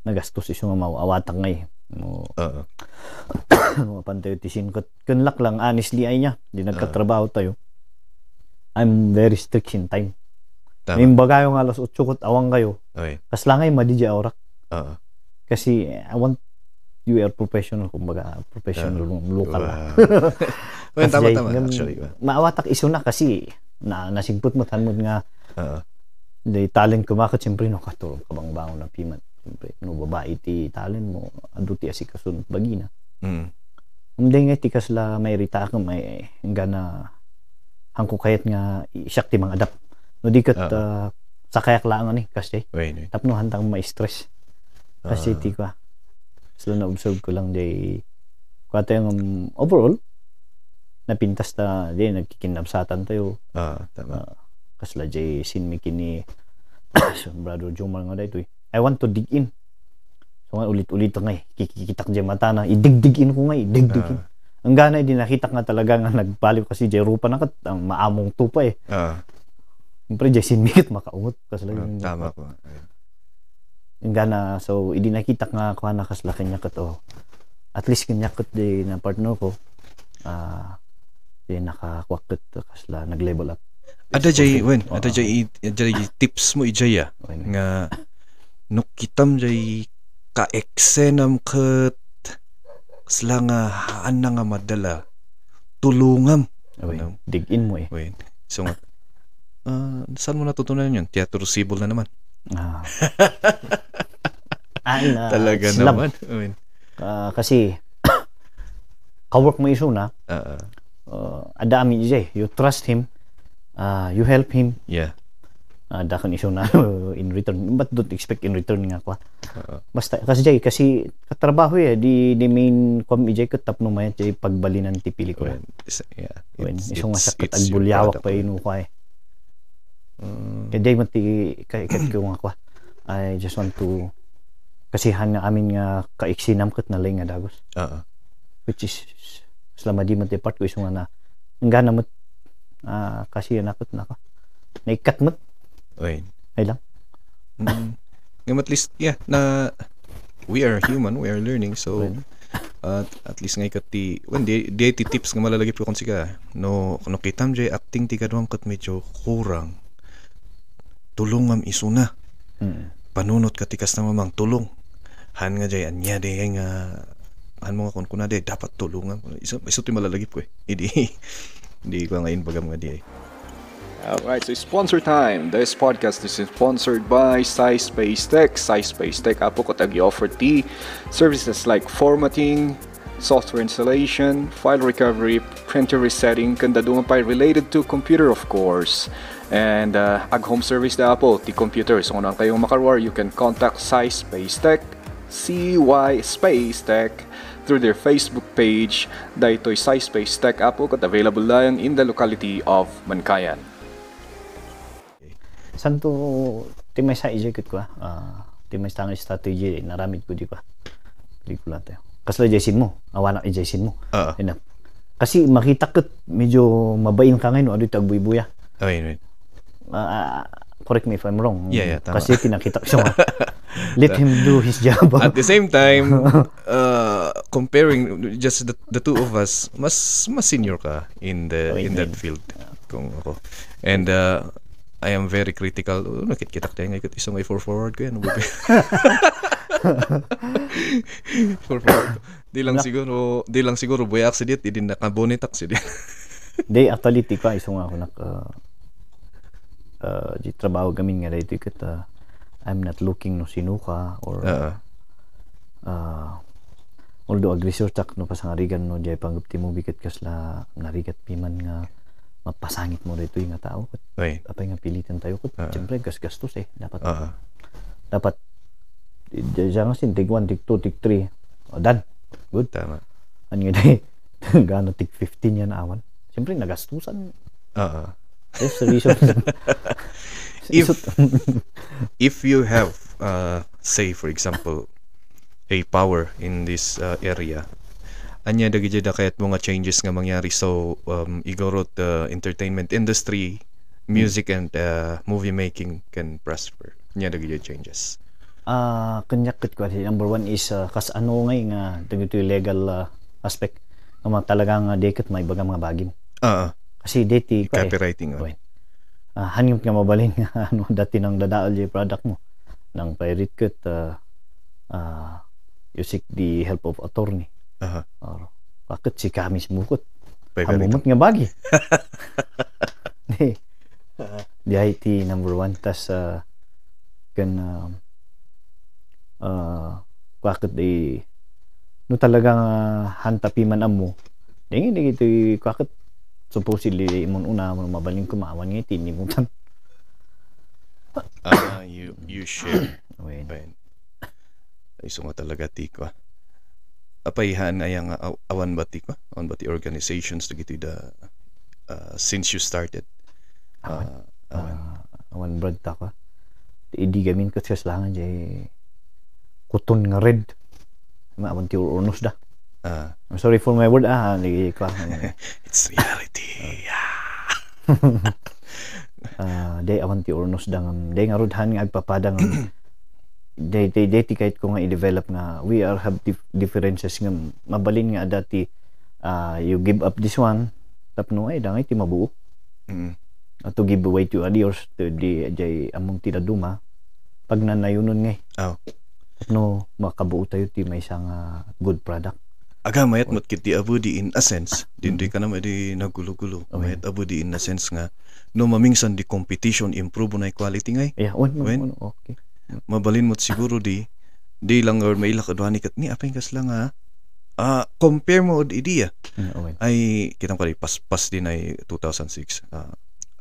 Nagastos iso nga mawawatang ngay. Mga pantayo tisin ko. Kunlak lang, honestly ay niya. Di nagkatrabaho tayo. I'm very strict in time. May baga yung alas 8 kot awang kayo. Kaslangay madidya orak. Kasi I want you are professional, kumbaga professional local. Tama actually. Maawatak iso na kasi nasingput mo tanmod nga the talent kumakot siyempre no katulog kabang bangon ng piman. Siyempre no babae ti talent mo aduti asikasun bagina. Hindi nga ti kasla may rita ka may gana hangko kayat nga isyak ti mga adapt. No di kat sa kayak lang ni kasi tapno hantang ma-stress. Kasi ti ka sila na-observe ko lang day kwata yung overall napintas na day nagkikinabsatan tayo tama kasla jay sinmi kini Brother Jomar nga day I want to dig in so nga ulit-ulit nga kikikitak jay mata na idig-digin ko nga idig-digin ang gana din nakita nga talaga nga nagbaliw kasi jay rupa na kat maamong tupa siyempre jay sinmikit makaungot kasla tama ko yung gana, so hindi nakita nga kuha na kasla kanya kato at least kanya kat di na partner ko di nakakwakit kasla nag-level up ada jay tips mo ijay nga nukitam jay ka-eksenam kat kasla nga haan na nga madala tulungam dig in mo so nga saan mo natutunan yun? Teatro Sibol na naman. Talaga slab. Naman. Kasi kawork mo iso na adami jay you trust him you help him dakan iso na in return but don't expect in return nga kwa basta kasi jay kasi katrabaho di main kom jay katap no mayat jay pagbalinan ti pelikula iso nga sa katagbulyaw pa inu kwa kaya day mati kaikat ko nga kwa I just want to kasihan nga amin nga kaiksinam kat na lay nga dagos which is selama di mati part ko iso nga na ang gana mo kasi nakot na ka naikat mo ay lang at least na we are human, we are learning so at least ngay kat ti di tips nga malalagip ko kung sika no kitam jay acting ti kadwang kat medyo kurang tulungam iso na panunot katikas na mamang tulong han nga jay anya de nga han mo nga kun kuna de dapat tulungan iso ti malalagip ko hindi ko nga inbagam nga di Alright, so sponsor time. This podcast is sponsored by SciSpace Tech. SciSpace Tech apo ko tag-offer ti services like formatting, software installation, file recovery, printer resetting, kanda dungan pa related to computer of course. And home service da po ti computer. So kung kayong makarwar, you can contact SciSpace Tech, CY Space Tech, through their Facebook page. Dahito'y SciSpace Tech apo kat available lang in the locality of Mankayan. Santo timay sa ijekit ko timay sa tangan strategy naramid ko di pa pelikula tayo kasla jaysin mo awana ijaysin mo enough kasi makita ket medyo mabain ka ngayon adu tagbuy-buya correct me if I'm wrong. Yeah, tama. Kasi kinakita ko siya. Let him do his job. At the same time, comparing just the two of us, mas senior ka in that field kung ako. And I am very critical. Nakikita tayo ngayon isang way forward ko yan. Forward. Di lang siguro boy accident, di din nakabonet accident. Di actually tika isang ako di trabaho kami nga dito kat I'm not looking no sinuka or although aggressor tak no pasangarigan no jay panggupti mo biket kasla narigat piman nga mapasangit mo dito yung nga tao kat apay nga pilitan tayo kat siyempre gastos dapat diyan nga sin tig 1 tig 2 tig 3 done good Tama. ano nga day gano tig 15 yan awan siyempre nagastusan yes the reason if you have say for example a power in this area anya dagiti kayat mga changes nga mangyari so igorot entertainment industry music and movie making can prosper anya dagiti changes kanyakit ko number one is kas ano ngay nga dagiti legal aspect nga talagang deket may baga mga bagin kasi dati copywriting hanyot nga mabalin nga ano dati nang dadaal yung product mo nang pirate cut you seek the help of attorney or bakit si kami simukot hamumot nga bagi di IT number one tas kan bakit di no talagang hantapi man amo dingin di ito bakit supposedly imon una mo mabaling kumawan nga tinimutan you share iso nga talaga tiko apayhan ayang awan bati organizations to get the since you started awan brad ta ko idi gamin ko sa langan jay kuton nga red maawan ti urnos da I'm sorry for my word lagi ko it's reality day awan ti urnos dang day nga rudhan nga agpapadang day kahit ko nga i-develop nga we are have differences nga mabalin nga dati you give up this one tapno ay dangay ti mabuo to give away to others to di jay among tinaduma pag nanayunon ngay tapno makabuo tayo ti may isang good product mayat mat kiti abudi in a sense dindi ka naman di nagulo-gulo mayat abudi in a sense nga no mamingsan di competition improve na quality ngay okay mabalin mo't siguro di lang or may ilakadwani kat ni apeng kas lang compare mo od idea ay kitang pala pas din ay 2006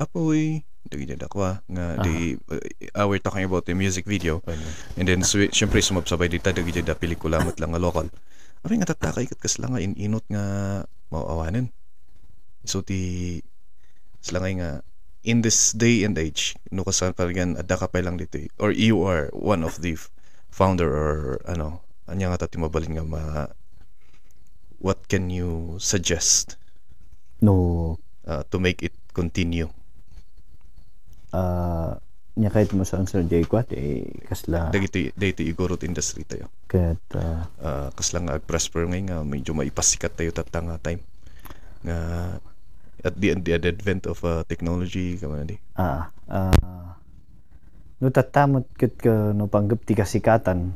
apoy dagi dakwa nga di we're talking about the music video and then syempre sumabsabay dita dagi da pelikula mat lang nga local apeng nga tatakay kat kas lang nga inot nga maawanen so ti slangay nga in this day and age no kasan palgan adda ka pa lang dito or you are one of the founder or anya nga tati mabalin nga what can you suggest to make it continue nya kahit mo sa Sir Jay Kwat kasla dito igorot industry tayo kat kasla nga prosper ngay nga medyo maipasikat tayo tatanga time nga at the advent of technology kaman di no tatamot ket no panggap ti kasikatan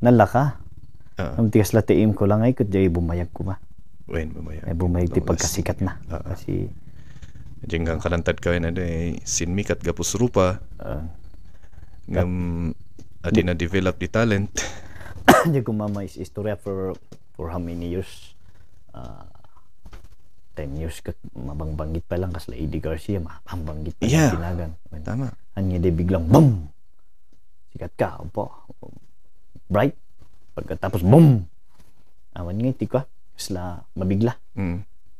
nalaka ang tigas latiim ko lang ay ket jay bumayag ko ba bumayag ti pagkasikat na kasi jenggang kanantad ka na sinmikat gapus rupa ngam adi na develop di talent di ko mama is istorya for how many years 10 years kat mabangbanggit pa lang kasla Eddie Garcia mabangbanggit pa lang tinagan tama anya de biglang boom sikat ka bright pagkatapos boom awan nga iti ka kasla mabigla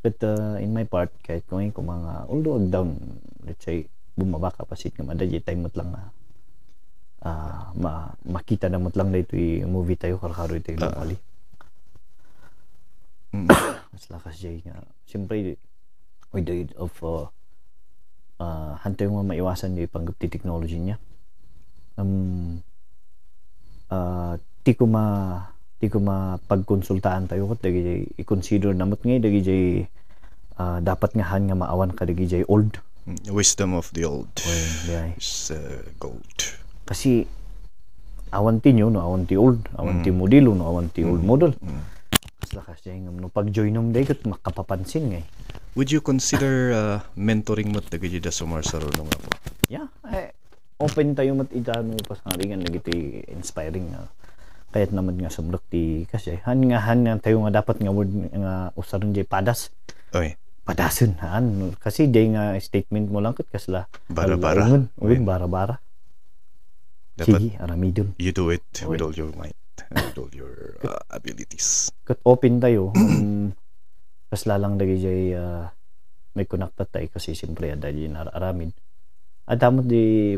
but in my part kahit kung mga although down let's say bumaba ka pasit nga madali time mot lang makita na mot lang dito yung movie tayo karkaro ito yung locally mas lakas jay nga siyempre with the aid of hantay mo maiwasan yung panggap ti technology niya. Ti ko mapagkonsultaan tayo kat dagi i-consider namot ngay dagi dapat nga han nga maawan ka dagi old. Wisdom of the old Well, is gold. kasi awan ti nyo, no awan ti old, awan ti modelo, no awan ti old model. Kasla kasi no pag-join nung day kat makapapansin ngay. Would you consider mentoring mo dagi da sumar sa runong ako? Yeah, open tayo mat itano pas nga ringan nagiti inspiring kahit naman nga sumlok ti kasi han nga tayo nga dapat nga word nga usaron jay padas. Oy. Padason han kasi day nga statement mo lang kat kasla Bara-bara. Bara-bara. Dapat Sige, aramidon. you do it with all your might and with all your abilities. Kat open tayo kasla lang dagi jay may connectat tayo kasi siyempre ada jay nararamid. Adamot di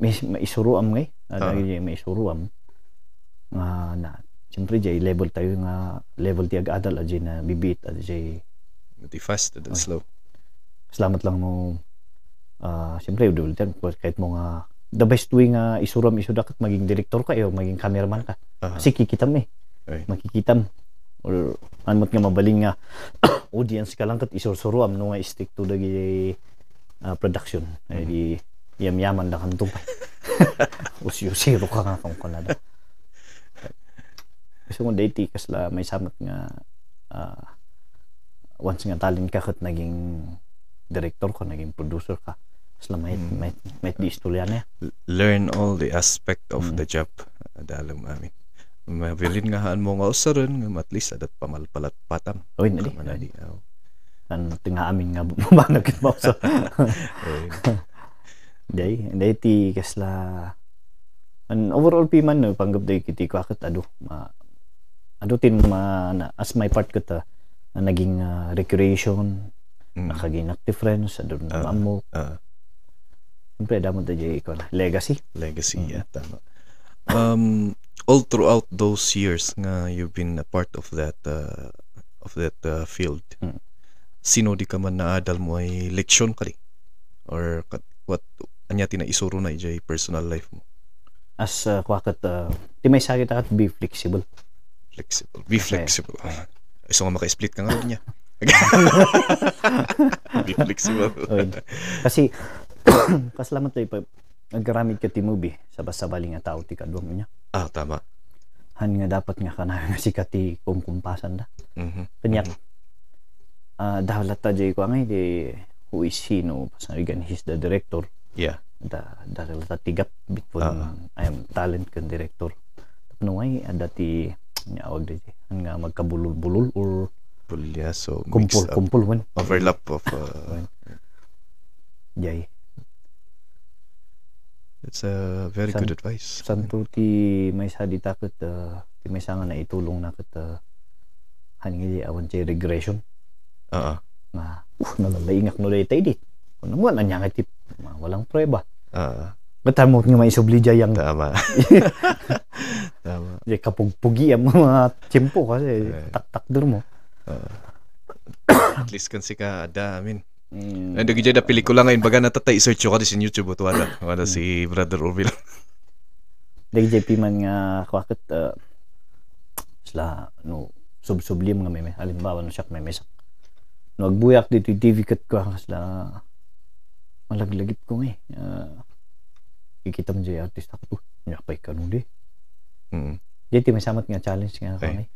may isuruam ngay. Dagi jay may isuruam na siyempre jay level tayo nga level ti ag-adal ajay na bibit ajay Di fast and slow. salamat lang no siyempre udol tan kahit mo nga the best way nga isuram isudak at maging director ka maging cameraman ka kasi kikitam makikitam or anmot nga mabaling nga audience ka lang kat isursuruam no nga stick to dagi production di yam-yaman da kanto pa usyo-zero ka nga kung kanada. Gusto ko dati kasla may samat nga once nga talent ka kat naging director ka, naging producer ka. Kasla may di istorya na. Learn all the aspect of the job. Dalam amin. Mabilin nga haan mo nga usaron nga at least adat pamalpalat patam. Oy, nali. Kan tinga amin nga bumanag mo sa. Dati kasla an overall piman no panggap day kiti ko akat adutin as my part kata naging recreation nakaging active friends adun amo siyempre damod da jay ko legacy tama. All throughout those years nga you've been a part of that field, sino di ka man naadal mo ay leksyon ka di or what anya tina isuro na ijay personal life mo as kwakat di may sakit akat be flexible. Be flexible. So nga maka-split ka nga niya. Be flexible. Kasi kasalamat tayo pag nagkaramid ka ti movie sa basa-bali nga tao ti kadwam niya. Tama. Han nga dapat nga kana nga si kati kumkumpasan da. Kanya dahalat ta jay ko ngay di who is he no pasarigan he's the director. Yeah. Dahil ta tigap bitpon I am talent kan director. No ay adati nga awag di nga magkabulol-bulol or so kumpul man overlap of jay. It's a very good advice. Santo ti may sadita ket ti may sanga na itulong na ket hangi awan jay regression. Nalalaingak no daytay dit. Kuno mo anya nga tip walang prueba. Batamot nga may subli jayang tama. Jay kapugpugi ang mga tiyempo kasi tak-takder mo. At least kan si ka ada amin. Ando gid da pelikula ngayon baga natatay search ko sa YouTube to wala si Brother Orville. Dagi JP man nga kwaket sila no sublim nga may halimbawa no siya may mesak. No agbuyak dito TV kat ko sila malaglagip ko nga kikita mo jay artist ako nyapay kanon di. Dito may samat nga challenge nga kami.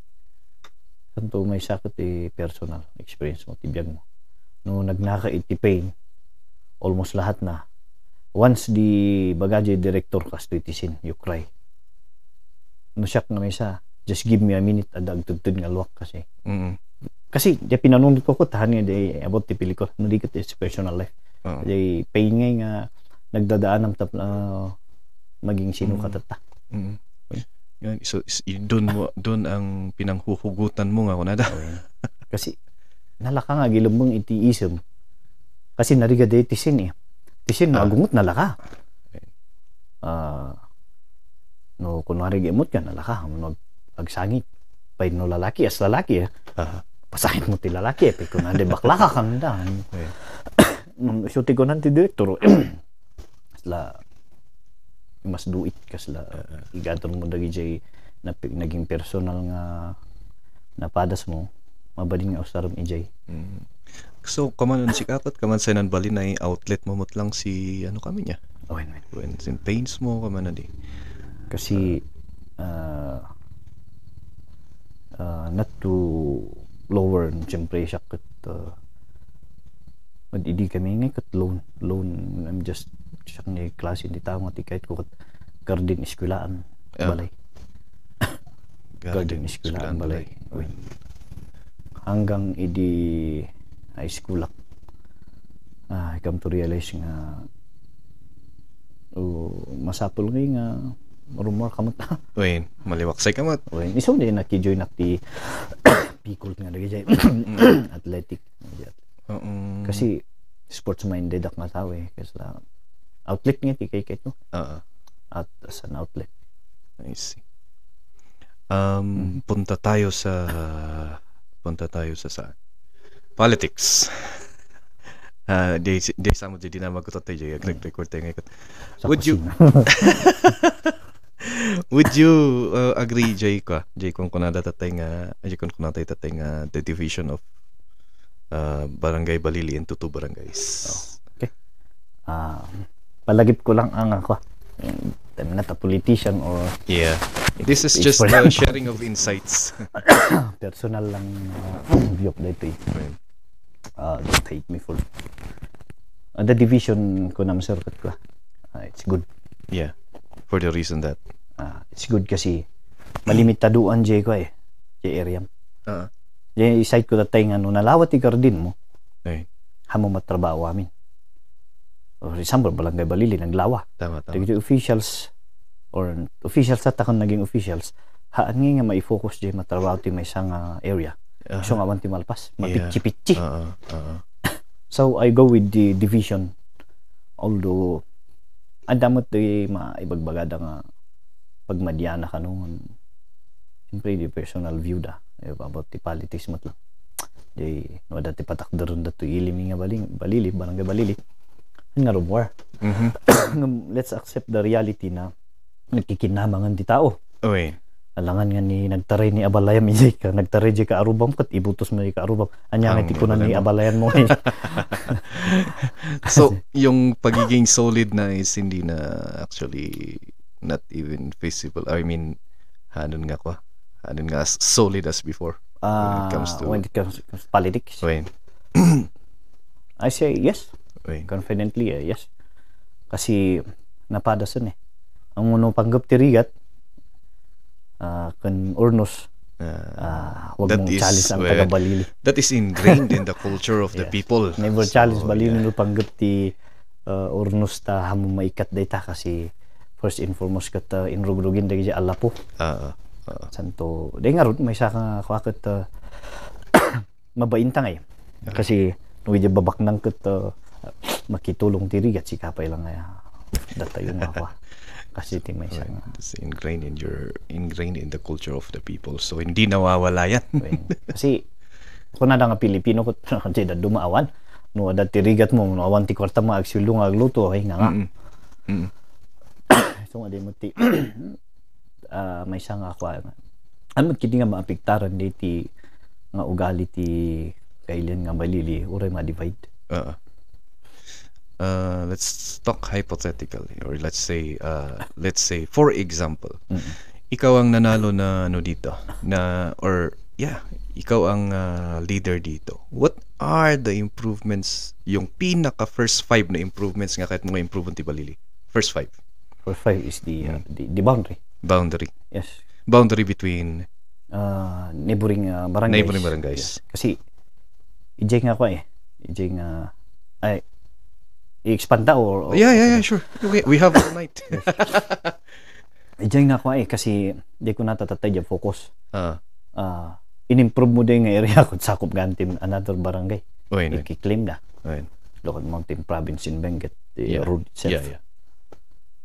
Santo may sakit personal experience mo tibiyag mo. No nagnaka iti pain almost lahat na. Once di bagaje director kas to itisin you cry. No siyak nga may sa just give me a minute adag tudtod nga luwak kasi. Kasi di pinanunod ko tahan nga di about ti pelikula no di ket personal life. Di pain nga nagdadaan ng maging sino ka tata. So doon ang pinanghuhugutan mo nga kunada. Kasi nalaka nga gilubong itiism. Kasi nariga de tisin Tisin magungot nalaka. No kunwari gemot ka nalaka no agsangit. Pay no lalaki as lalaki pasahin mo ti lalaki pe ko na de bakla ka kandan syuti ko nanti direktor la mas duit kasla igaton mo dagi jay na naging personal nga napadas mo mabading nga usaram ijay. So kaman si kakot kaman sa nan balin ay outlet mo lang si ano kami niya. When sin pains mo kaman na di. Kasi not to lower siyempre siya kat madidi kami ngay kat loan I'm just siya ngay klase hindi tao nga tikait ko kat garden eskulaan balay garden eskulaan balay hanggang idi high school I come to realize nga masapol ngay nga rumor kamot na maliwaksay kamot iso din nakijoin nakti pikul nga lagi jay athletic kasi sports minded ak nga tao kasi outlet nga ti kay ko at as an outlet. I see. Punta tayo sa saan? Politics. Di samo di na magutot tayo nag-record tayo ngayon. Would you agree Jay kung kunada tatay nga the division of Barangay Balili into 2 barangays? Okay. Palagip ko lang ang ako. I'm not a politician or this is just sharing of insights. Personal lang view of dito don't hate me for the division ko na masarkat ko it's good for the reason that it's good kasi malimitaduan jay ko jay area jay side ko tatay nga no nalawat ti garden mo hamo matrabaho amin. For example, Barangay Balili naglawa. Tama. Dagiti officials sa takon naging officials haan nga mai-focus jay matrabaho ti may isang area. So nga ti malpas, mapitchi-pitchi. So I go with the division. Although andamot ti maibagbagada nga pagmadyana ka noon. Siyempre di personal view da about the politics mat lang. Di no dati patakdaron dato ilimi nga Balili, Barangay Balili. Nga rumor. Let's accept the reality na nagkikinamangan di tao. Alangan nga ni nagtaray ni Abalayam ka nagtaray di ka arubam kat ibutos mo di ka arubam anya nga tikunan ni Abalayan mo so yung pagiging solid na is hindi na actually not even feasible. I mean hanon nga as solid as before when it comes to politics. I say yes. Confidently yes. Kasi napadasan ang uno panggap tirigat kan Urnos wag mong challenge ang taga Balili. That is ingrained in the culture of the people. Never challenge Balili no panggap ti Urnos ta hamo maikat dayta kasi first and foremost kat inrugrugin dagi alapo. Santo day nga ron may saka kwaket mabaintang kasi nuwi babak nang kat makitulong tirigat si kapay lang data yung ako kasi ti may isang it's ingrained in the culture of the people, so hindi nawawala yan. Kasi kung na nga Pilipino ko kasi dumaawan no ada tirigat mo no awan ti kwarta mo agsilong agluto nga so adi mo ti may isang ako ano kiti nga maapektaran diti nga ugali ti kailan nga Balili uray ma-divide. Let's talk hypothetically, or let's say for example, ikaw ang nanalo na dito ikaw ang leader dito. What are the improvements, yung pinaka first 5 na improvements nga kahit mga improvement ti Balili? First 5 is the boundary. Yes. Boundary between neighboring barangays. Yes. Kasi ijay nga ko i-expand ta or sure. We have all night. Ijay nga ko kasi di ko natatatay yung focus. In-improve mo din nga area kung sakop gantim another barangay. I-claim na. Local Mountain Province in Benguet, the road itself.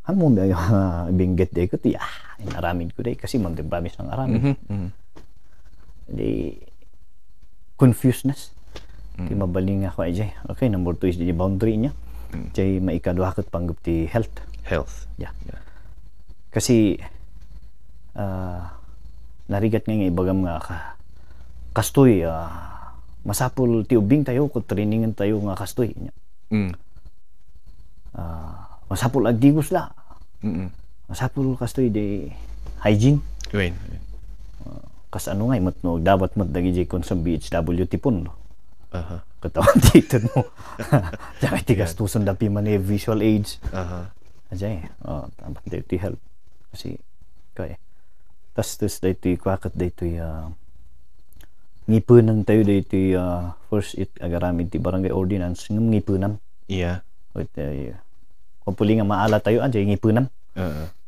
Hamo ba yung Benguet day ko inaramid ko day kasi Mountain Province ang aramid. confusedness. Kay mabaling ako ay jay. Okay, number 2 is the boundary niya. Jay maikaduha kat panggup ti health. Yeah. Kasi narigat nga ibagam nga kastoy masapul ti ubing tayo ko trainingan tayo nga kastoy niya. Masapul agdigos la. Masapul kastoy de hygiene. Kas ano nga imot no dapat mat dagi kon sa BHW tipon no. Katawan dito mo. Jangan tigas tuson dapi man visual aids. Ajay. Tamat dito help. Kasi kaya. Tas dito kwakat dito ngipunan tayo dito first it agaramid ti barangay ordinance ngipunan. Yeah. Wait, kung puli nga maala tayo ajay ngipunan.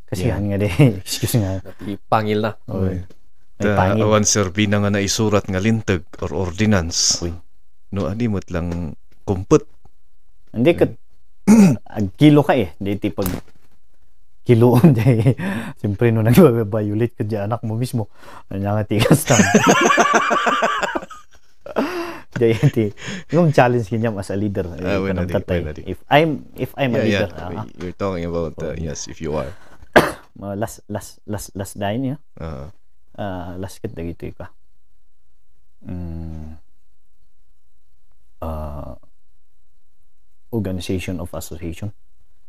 Kasi han nga de excuse nga. Pangil na. Awan serbi na nga naisurat nga lintag or ordinance. No, animot lang kumput. Hindi ka kilo ka dito pag kiloon day. Siyempre no nag-violate ka dyan anak mo mismo. Ano nga tigas tam. Yung challenge kanya as a leader. If I'm a leader. You're talking about yes, if you are. Last dine ya. Last kat dagito ka. Organization of association.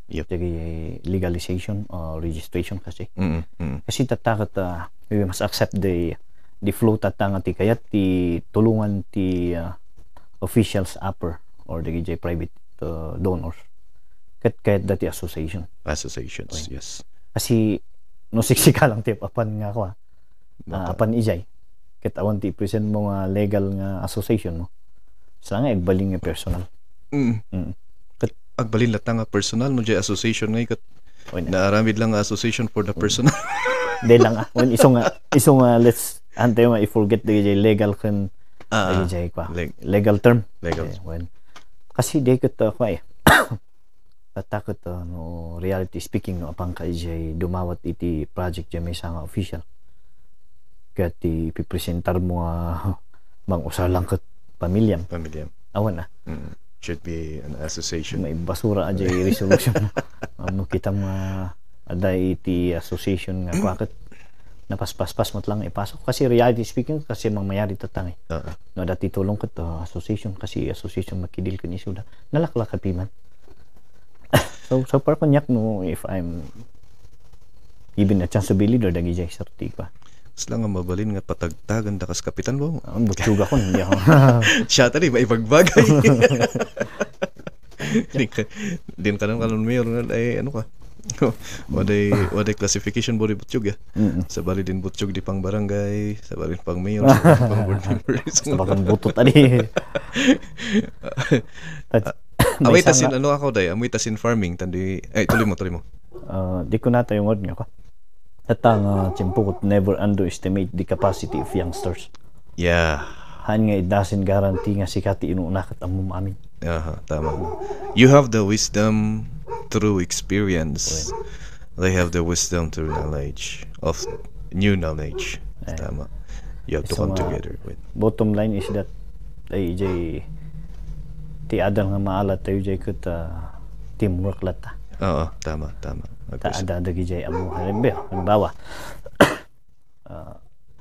Jadi legalization or registration kasi. Kasi tatakot we must accept the flow tatanga ti kayat ti tulungan ti officials upper or the private donors. Kayat dati associations, yes. Kasi no siksika lang ti apan nga ako apan ijay. Ket awan ti present mo nga legal nga association mo. Sa nga igbaling nga personal. Agbalin latang nga personal no jay association ngay kat naaramid lang nga association for the personal. De lang when isong let's antay ma i-forget the legal kan legal term. Kasi de kat ako tatakot no reality speaking no apang kay jay dumawat iti project jay may nga official. Kat ipipresentar mo mang usar lang kat pamilyam. Awan na. Should be an association. May basura aja resolution. Kita ada iti association nga kwakit napaspas mat lang ipasok kasi reality speaking kasi mayari tatangay. No dati tulong ket association kasi association makidil kan isuda. Nalaklak kapiman. So par konyak no if I'm given a chance to be leader dagi jay sarti pa. Sila nga mabalin nga patagtagan da kas kapitan mo. Butsuga ko hindi ako. Siya tadi may ibagbagay. Din kanon mayor ay ano ka. Waday classification body butyog ya. Sa bali din butyog di pang barangay, sa bali pang mayor, pang board members. Sa bakang butot tadi. Amoy tasin ano ako day, amoy tasin farming tandi ay tuloy mo. Di ko na tayo word nga ko. Atang timpukot never underestimate the capacity of youngsters. Yeah. Han nga it doesn't guarantee nga sikati inuunakat ang amin. Tama. You have the wisdom through experience. They have the wisdom through knowledge of new knowledge. Tama. You have to come together with. Bottom line is that ay jay ti adang nga maalat tayo jay ket teamwork lata. Tama. Ada gijay amo halimbawa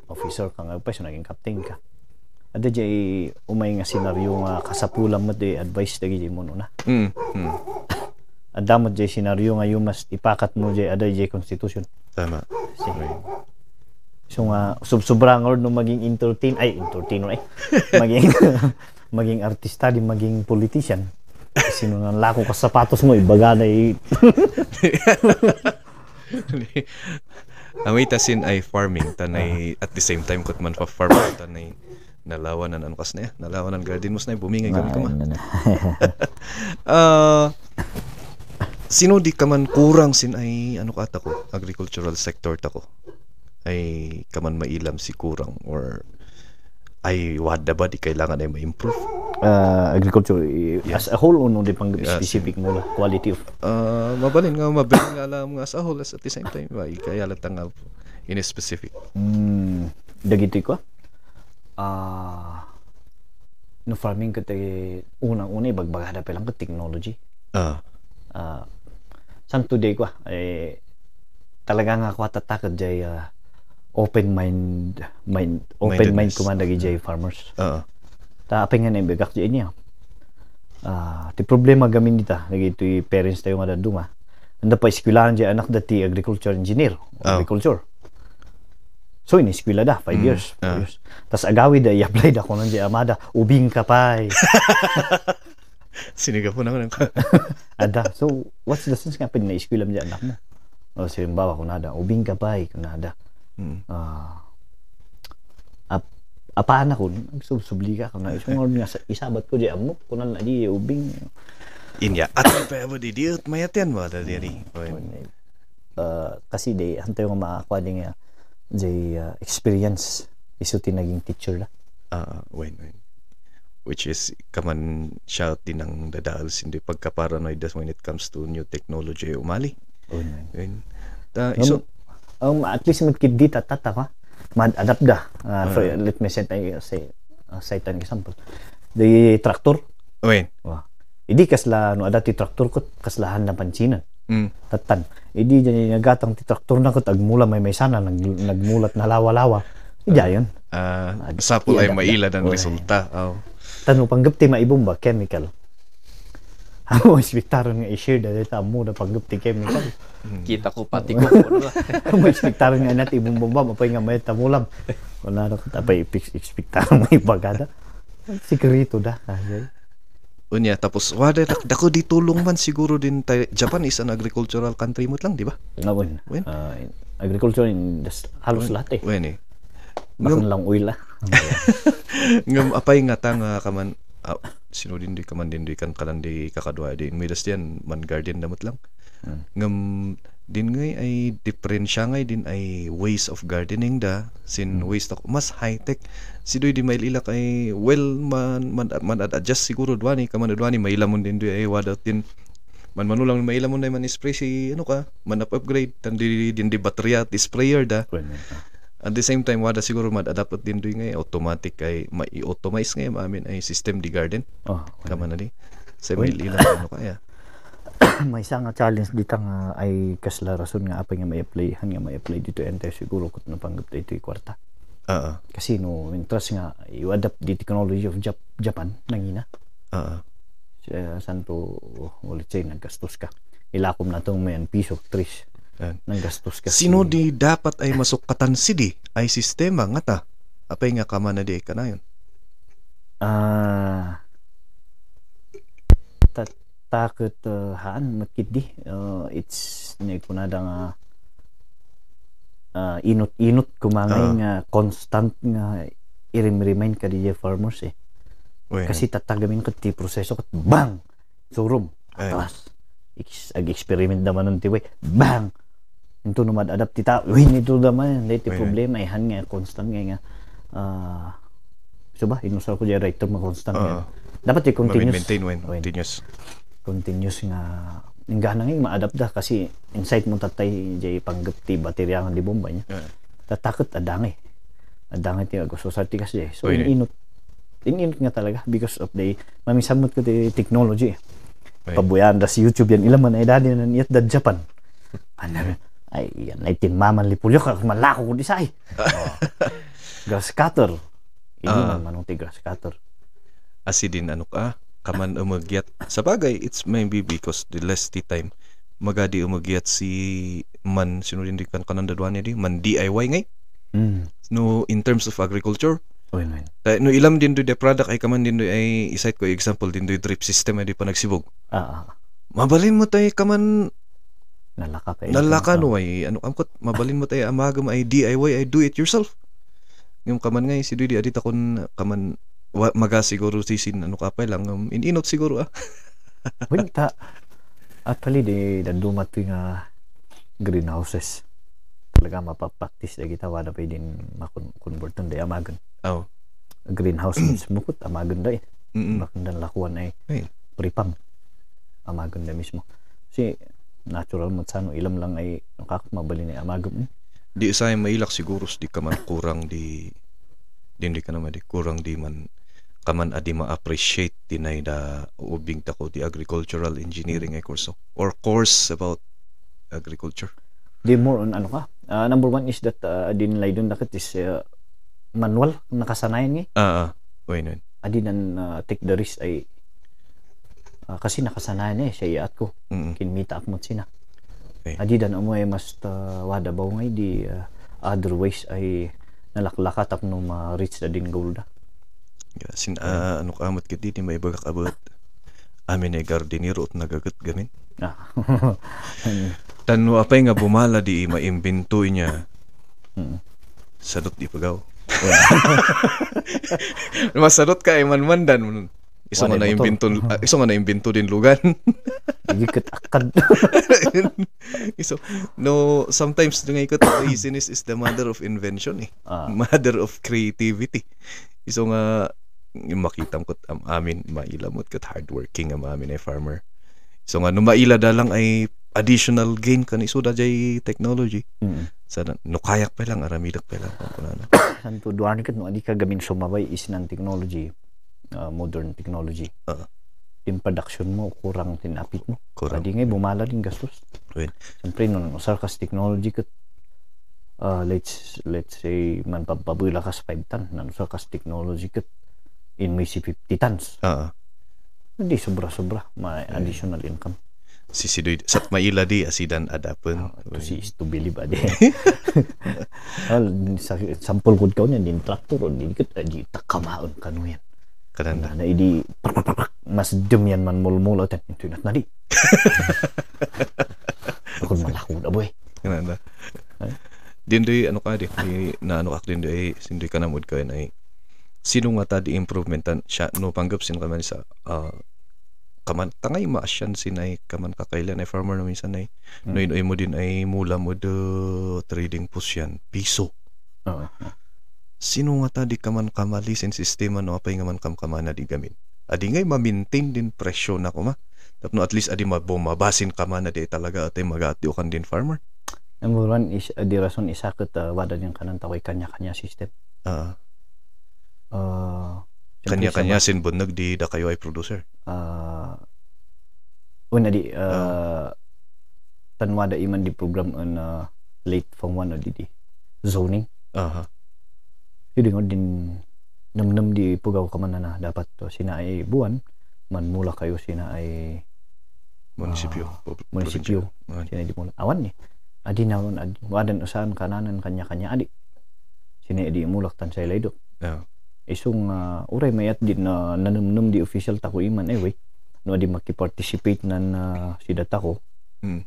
officer ka nga pa so naging captain ka. Ada jay umay nga senaryo nga kasapulan mo de advice dagi mo na. Ada mo jay senaryo nga you must ipakat mo jay ada jay constitution. Tama. So nga sobrang or no maging entertainer maging artista di maging politician. Sino nga lako ka sapatos mo ibaga na Amoy tasin ay farming tanay at the same time kat man farm tanay nalawanan ano kas na nalawanan garden mo na bumingay kami kuma. Sino di ka man kurang sin ay ano ka tako agricultural sector tako ay kaman mailam si kurang or ay wada ba di kailangan ay ma-improve? Agriculture as a whole no di pang specific mo quality of mabalin nga alam nga as a whole at the same time kaya latang nga in a specific dagiti ko no farming kat unang-una ibagbagada pa lang kat technology. San today ko talaga nga ako tatakad jay open mind kumanda jay farmers. Ta apay nga naibigak jay niya. Ti problema gamin dita lagi ito parents tayo nga duma. Anda pa eskwelahan jay anak dati agriculture engineer, agriculture. So ini eskwela da 5 years. Tas agawi da i-apply da ko nan jay amada ubing ka pay. Siniga po naman Ada. So what's the sense nga pin na eskwela mo anak mo? O simbawa ko nada ubing ka pay ko nada. Apaan ako nagsubli ka na isang nga isabat ko di amo kunan na di ubing inya at pa mo di diot mayatan mo da diri kasi di hantay nga makakuha din nga di experience isuti naging teacher la when which is kaman shout din ng dadals hindi pagka-paranoid when it comes to new technology umali so at least magkid di tatata ka mad-adapt da. Let me say an example. The tractor. Idi kasla no adati tractor ko kaslahan na pansinan. Tatan. Idi dyan nagatang ti traktor na ko agmula may sana nagmulat na lawa-lawa. Ija yun. Sapul ay maila ng resulta. Tanong panggap ti maibong ba chemical. Ako ispektaron nga i-share dahil tamo na panggap ti chemical. Kita ko pati ko. May ispektaron nga natin ibong bomba mapay nga may tamulam. Wala na ko tapay ispektaron may bagada. Sikrito da. Unya tapos wala dako di tulong man siguro din Japan is an agricultural country mo lang di ba? When agriculture in halos lahat eh. When bakon lang oil ngam apay nga tanga kaman sino din di kaman din di kan kalan di kakadwa din midas diyan man garden damot lang. Ngam din ngay ay diferensya ngay din ay ways of gardening da sin ways to mas high tech sidoy di mail ilak ay man adjust siguro dwani kaman dwani mailamon din di ay wadat din man manulang mailamon na man spray si ano ka man upgrade tan di baterya di sprayer da at the same time wada siguro mad-adapt din doy ngay automatic ay mai-automate ngay amin ay system di garden kaman na di sa mail ilang ano kaya may isang challenge dito nga ay kasla rason nga apay nga may-apply dito ente siguro kung napanggap dito yung kwarta. Kasi no interest nga i-adapt the technology of Japan nangina. Santo ulit say naggastos ka. Ilakom na tong may piso 3 naggastos ka. Sino di dapat ay masukatan sidi ay sistema nga ta apay nga kama na di kanayon. Takot haan makidi it's ni kunada nga inut kumangay nga constant nga i-remind ka di farmers eh. Kasi tatagamin ko ti proseso kat bang surom atras ag-experiment naman ng tiway bang into no mad-adapt tita nito naman dito problema ay han nga constant nga so ba inusal ko di writer mga constant nga dapat continuous nga ingana nga ma-adapt da kasi inside mo tatay jay panggap ti baterya nga di bomba niya tatakot adangay ti society kasi so inut nga talaga because of the mamisamot ko ti technology pabuyan da si YouTube yan ilang man ay dadi na niyat da Japan ay yan ay tinmaman lipulyo ka malako ko di say grass cutter hindi man manong ti grass cutter asidin ano ka kaman umagyat sa bagay it's maybe because the less time magadi umagyat si man sino din kan kanan dadwan di man DIY ngay no in terms of agriculture no ilam din do the product ay kaman din do ay isite ko example din do drip system ay di pa nagsibog mabalin mo tay kaman nalaka no ay ano amkot mabalin mo tay amagam ay DIY ay do it yourself yung kaman ngay si di adita kon kaman maga siguro sisin ano kapay lang ininot siguro ta actually di dumat nga greenhouses talaga mapapractice da kita wala pa din makonvert da amagan greenhouse mukot amagan da makandan lakuan ay pripang amagan da mismo si natural matsano ilam lang ay kakot mabali na amagan di isay mailak siguro di ka man kurang di ka naman di kurang di man kaman adi ma-appreciate dinay da ubing ta ko di agricultural engineering ay kurso or course about agriculture. Di more on ano ka. Number one is that din lay dun dakit is manual nakasanayan ni. Wait. Adi nan take the risk ay kasi nakasanayan siya iat ko. Kinmita akmot sina. Okay. Adi dan amo ay mas wada baw ngay di otherwise ay nalaklaka tap no ma-reach na din goal da. Sin ano ka amat kiti di may bagak abot. Amin ay gardenero at nagagat gamin. Tanu apay nga bumala di maimbento niya. Sadot di pagaw. Masadot ka ay manmandan. Iso nga na imbento din lugan. Ikat akad. No, sometimes nga ikot laziness is the mother of invention mother of creativity. Iso nga makita ko amin mailamot kat hardworking amin ay farmer. So nga no maila dalang ay additional gain kan iso da jay technology. Sa no kayak pa lang aramidak pa lang kunana. Santo duani kat no adi ka gamin sumabay is nan technology. Modern technology. Yung production mo kurang tinapit mo. Adi ngay bumala din gastos. Siyempre no sarkas technology kat let's say man pabula kas 5 ton nan sarkas technology kat in may si 50 tons. Hindi sobra may additional income. Sidoy sat maila di asidan adapon. To si is to believe adi. Sampol kod kaw niya din traktor din kat adi takamaon kanu yan. Kadanda na idi mas dum yan man mulmul at ito na di. Ako malako na boy. Kadanda. Dindoy ano ka di na ano ak dindoy sindoy kanamod ka ay sino nga ta di improvementan siya no panggap sin kaman sa kaman tangay maasyan sinay kaman kakailan ay farmer na minsan ay noy mo din ay mula mo do trading pusyan piso. Sino nga ta di kaman kamali sin sistema no apay nga man kamkamana di gamin. Adi ngay ma-maintain din presyo na kuma. Tapno at least adi mabasin kamana di talaga atay mag-aatyo kan din farmer. Number one is di rason isakot wada yung kanan takoy kanya-kanya system. Kanya-kanya sin bunag di da kayo ay producer. Una di tanwada iman di program on late form 1 o di zoning. Yun din nam di pugaw ka man na dapat sina ay buwan man mula kayo sina ay munisipyo sina di mula awan ni adi naon wadan usahan kananan kanya-kanya adi sina di mulak tan say laydok isung uray mayat din na nanumnum di official tako iman way no di maki-participate nan sida tako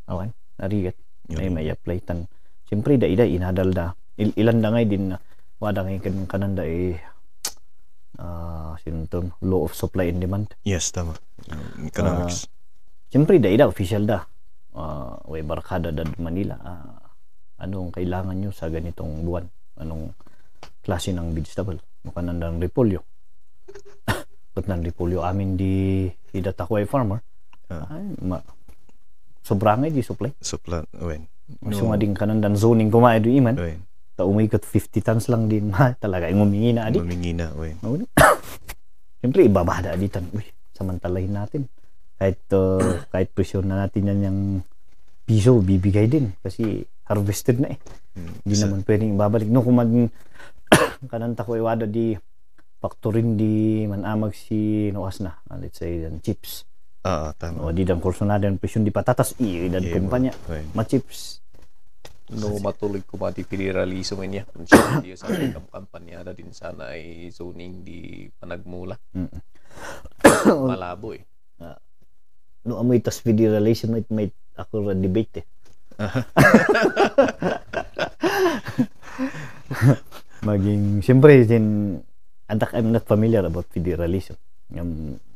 awan narigat ay may apply tan siyempre da ida inadal da ilan da ngay din wada ngay kananda sinunton law of supply and demand. Yes, tama. Economics. Siyempre da official da. Way barkada da Manila. Anong kailangan nyo sa ganitong buwan? Anong klase ng vegetable? Kanandang repolyo. But ng repolyo amin di idatakway farmer. Sobrang di supply. Supply, when? So nga din kanandang zoning kumain do iman. Umikot 50 tons lang din talaga yung humingi na adi. Humingi na, oy. Siyempre ibabada adi tan. Samantalahin natin. Kahit presyon na natin yan yung piso bibigay din kasi harvested na Hindi naman pwedeng ibabalik. No kung kananta ko iwada di factorin di manamag si noas na. Let's say chips. Tama. O di dan kurso na dan presyon di patatas dan kumpanya. Ma-chips. No matuloy ko mati federalism niya kung siya di sa kampanya na din sana ay zoning di panagmula malabo no amoy tas federalism may ako ra debate maging siyempre din antak I'm not familiar about federalism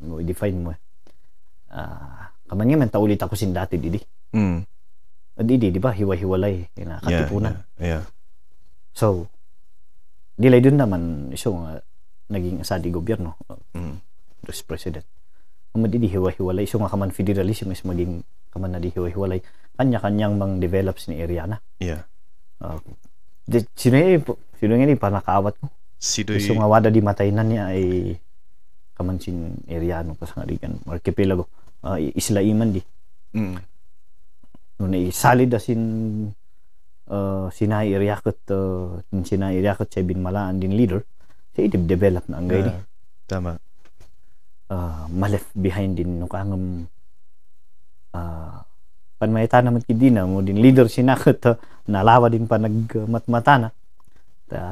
mo define mo kaman nga man taulit ako sin dati didi di ba hiwa-hiwalay katipunan. Yeah. So dilay dun naman naging asadi gobyerno. Vice President. Di hiwa-hiwalay nga kaman federalism is maging kaman na di hiwa-hiwalay kanya-kanyang mang develops ni area na. Yeah. Sino nga ni pa nakaawat ko. Nga wada di matay na niya ay kamansin area no kasangarigan archipelago isla iman di no salid asin sinai area kat sa binmalaan din leader sa develop na ang gaydi Tama. maleft behind din no kangam panmayta naman kidina mo din leader sinakat nalawa din pa nagmatmatana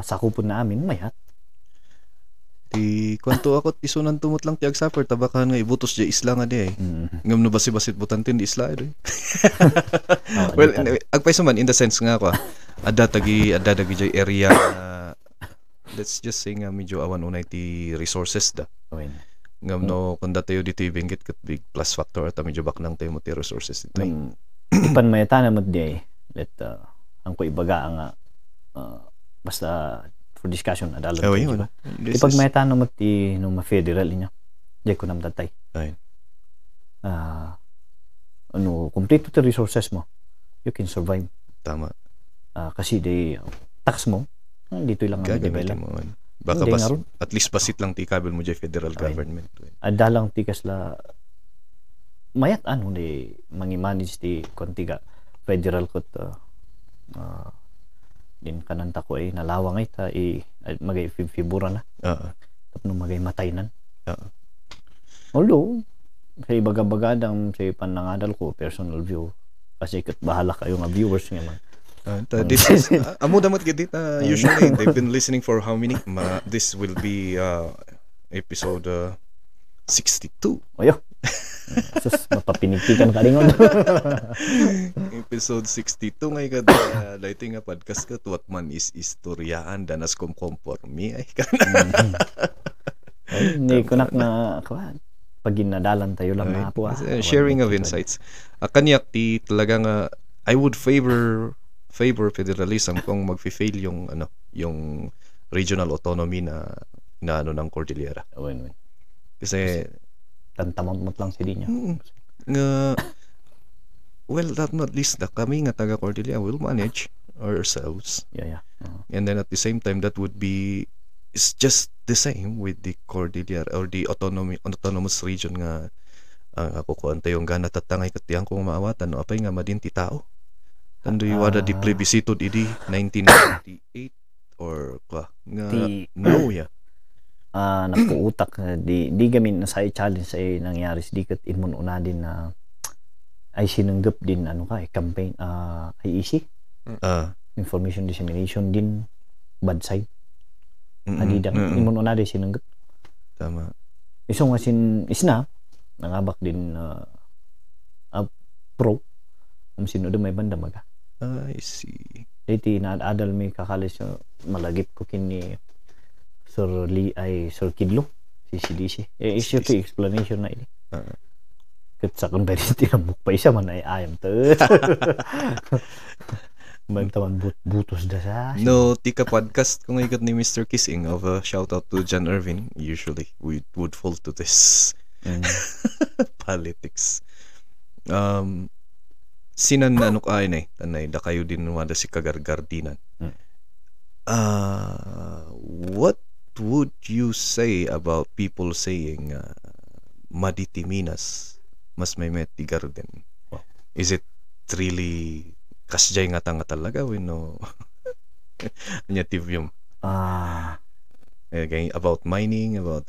sakupon na amin mayat Ti kwanto ako isunan tumot lang ti agsapper tabakan nga ibutos di isla nga di ngam no basi-basit butantin di isla di well agpaiso man in the sense nga ako adda dagi jay area let's just say nga medyo awan unay ti resources da ngam no kung datayo dito ibinggit kat big plus factor at medyo bak nang tayo mo ti resources dito ipan mayata na mo di let ang ko ibaga nga basta for discussion adalo ipag mayata na mo ti no ma-federal niya di ko nam tatay complete the resources mo you can survive tama kasi di tax mo dito lang ang develop baka at least basit lang ti kabel mo jay federal government adda lang ti kasla mayat ano di mangi-manage ti kontiga federal kot din kananta ko ay nalawang ay ta magay fibura na tapno magay mataynan although sa ibaga-bagadang sa panangadal ko personal view kasi kat bahala kayo nga viewers nga man this is amo damat gid usually they've been listening for how many this will be episode 62 oyo sus mapapinigtikan kalingon episode 62 ngay kada lighting nga podcast ka what man is istoryaan danas kompormi ay ni kunak na kawan pag ginadalan tayo lang na po sharing of insights kanyak ti talagang I would favor federalism kung magfi-fail yung regional autonomy na ano ng Cordillera. Kasi tantamot lang si dinya. Well, that not least na kami nga taga Cordillera will manage ourselves. Yeah. And then at the same time that would be it's just the same with the Cordillera or the autonomous region nga kukuan tayong gana tatangay katiyang kung maawatan no apay nga madinti tao. Tando wada di plebiscito idi 1998 or kwa nga no ya. Napuutak di gamin na sa challenge ay nangyari di kat inmon una din na ay sinunggap din campaign IEC information dissemination din bad side adidang inmon una din sinunggap tama iso nga isna nangabak din pro sino do may banda maga I see iti na adal mi kakalis malagip ko kini Sir Kidlo si CDC issue to explanation na ini kat sa kung pwede tinamuk pa isa man ay ayam to magtawan butos da sa no tika podcast kung ikat ni Mr. Kissing of a shout out to John Irvin usually we would fall to this politics sinan na ay na tanay da kayo din wala si kagargardinan what would you say about people saying Maditi Minas mas may met garden is it really kasjay nga talaga no native yung about mining about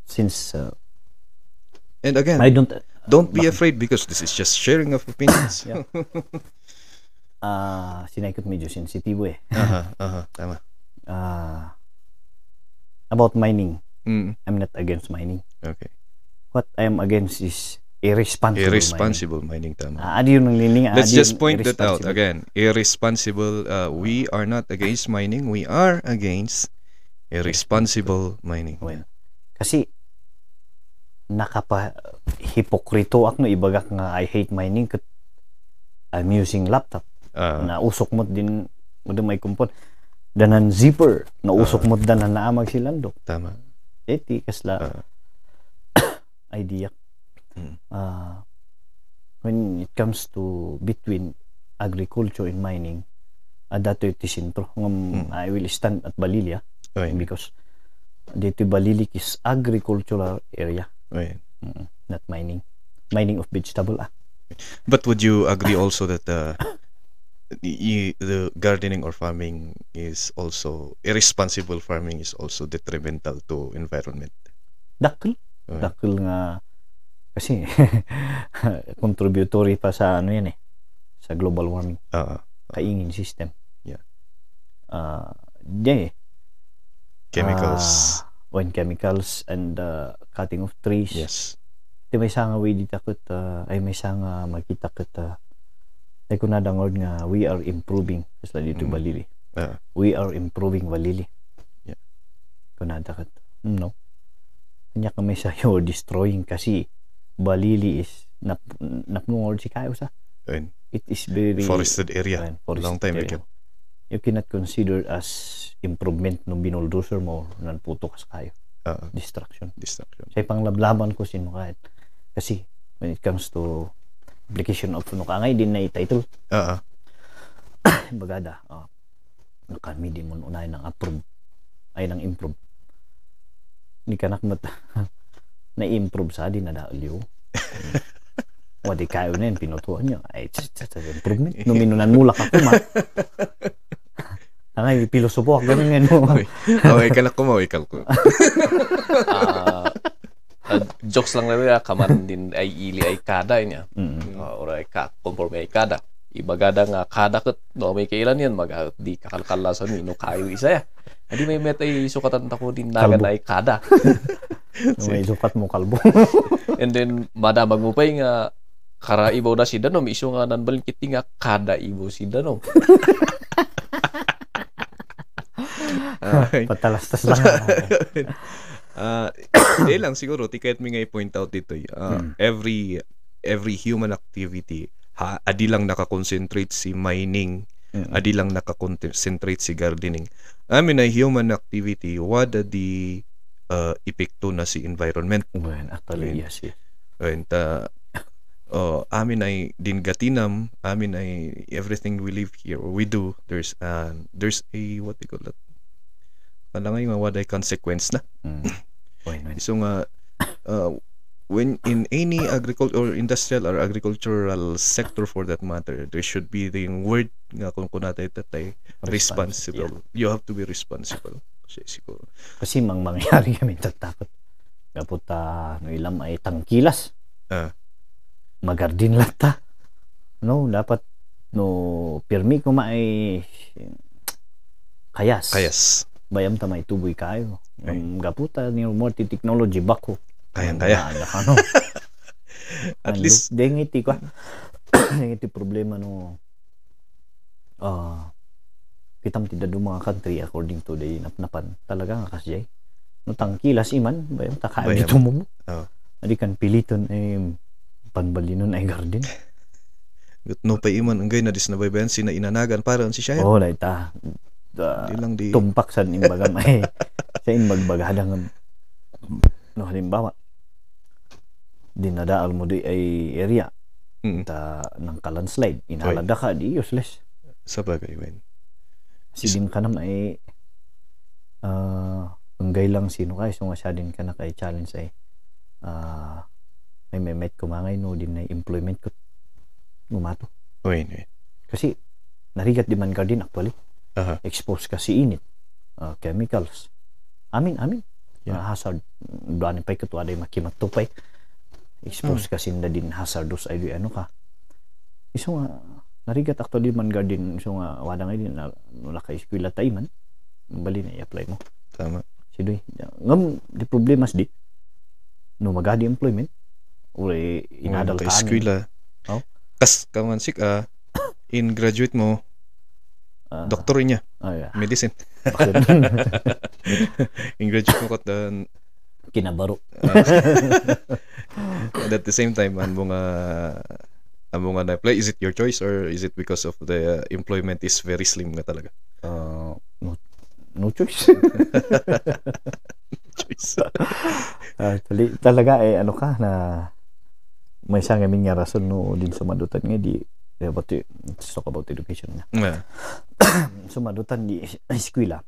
since and again I don't be afraid because this is just sharing of opinions sinaikot medyo sensitibo tama about mining I'm not against mining okay what I am against is irresponsible mining tama let's just point that out again irresponsible we are not against mining we are against irresponsible mining kasi hipokrito ako no ibagak nga I hate mining kat I'm using laptop na usok mo din mo may kumpon danan zipper na usok mo danan naamag silando tama eti kasla idea when it comes to between agriculture and mining dato iti sentro I will stand at Balilla because dito Balilik is agricultural area, Right. not mining of vegetable. But would you agree also that the gardening or farming is also irresponsible farming is also detrimental to environment? Dakil nga kasi contributory pa sa ano yan sa global warming, kaingin system. Yeah. Chemicals. When chemicals and cutting of trees. Yes. Di may sanga way dita ket ay may sanga makita ket ay kunadangod nga we are improving sa dito Balili. We are improving Balili. Yeah. Kunada ket no. Kanya kami sa you're destroying kasi Balili is napnungod si kayo sa. It is very forested area. Long time ago. You cannot consider as improvement nung binuldoser mo nan putok sa kayo. Distraction. Sa panglablaban ko sino kahit kasi when it comes to application of no kangay din na title. Bagada. Kami din mo unay nang approve ay nang improve. Ni kanak mat na improve sa din na daulyo. Wadi kayo na yun, pinutuan niya. Ay, improvement. Numinunan mulak ako, ma. Angay, pilosopo ako, ganun mo. Okay, kalak ko mo, ikal ko. Jokes lang na kaman din ay ili ay kada niya. Or ay conforme ay kada. Ibagada nga kada kat, no, may kailan yan, di kakalkalasan no kayo isa ya. Hindi may met ay sukatan tako din naga na ay kada. May sukat mo kalbo. And then, madamag mo pa nga, kara ibaw na si Danom, iso nga nanbalin kiti nga kada ibaw si Danom. Patalastas lang. Lang siguro, tikayat mi nga i-point out dito. Every human activity, adi lang nakakonsentrate si mining, adi lang nakakonsentrate si gardening. Amin ay human activity, wada di epekto na si environment. Well, actually, yes. And amin ay din gatinam, amin ay everything we live here or we do, there's a what they call that, palangay nga waday consequence na. So nga when in any agriculture or industrial or agricultural sector for that matter, there should be the word nga kung kunatay tatay responsible. You have to be responsible. Siguro. Kasi mangyari kami tatakot. Kapot no ilam ay tangkilas. Magardin lata. No, dapat no pirmi ko maay kayas. Bayam ta may tuboy kayo. Gaputa ni multi technology bako. Kaya. Ano? At least dengiti ko. Dengiti problema no. Kitam tidak do mga country according to the napnapan. Talaga nga kasjay. No tangkilas iman bayam ta kayo dito mo. Adi kan piliton panbalinon ay garden. No pa iman ang gay na disnabaybayan sina inanagan para si siya. Oh, laita. Tumpak sa imbaga may sa imbagbagahadang no halimbawa dinadaal mo di ay area ng kalandslide inhalada ka di useless sa bagay wen si din ka naman ay unggay lang sino kay so nga siya din ka na kay challenge ay may met kumangay no din na employment ko gumato kasi narigat di man garden actually expose kasi init chemicals amin hazard doan pa ito aday makimatupay expose kasi na din hazardous ay ano ka iso nga narigat actually man garden iso nga wala nga din wala ka eskwela tayman bali na i-apply mo tama sidoy ngam di problemas di no magadi employment uri inadal ka eskwela kas kamansik in graduate mo doktor niya medicine in graduate mo kot kinabaro and at the same time ang mga na-apply, is it your choice or is it because of the employment is very slim nga talaga? No choice. Talaga ano ka na may isang aming nga rason no din sumadutan nga di let's talk about education nga. Sumadutan di eskwela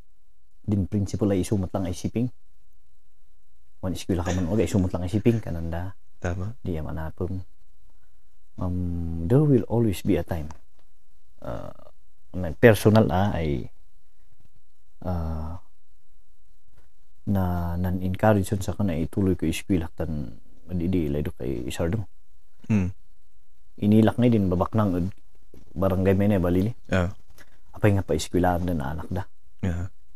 din principal ay isumat lang ay shipping kung eskwela ka man okay sumot lang isipin kananda Tama. di man apom there will always be a time personal ay na nan-encourage sa kana ituloy ko eskwela tan madidilay do kay isardong inilak ngay din babak nang barangay mene balili apay nga pa eskwelahan din na anak da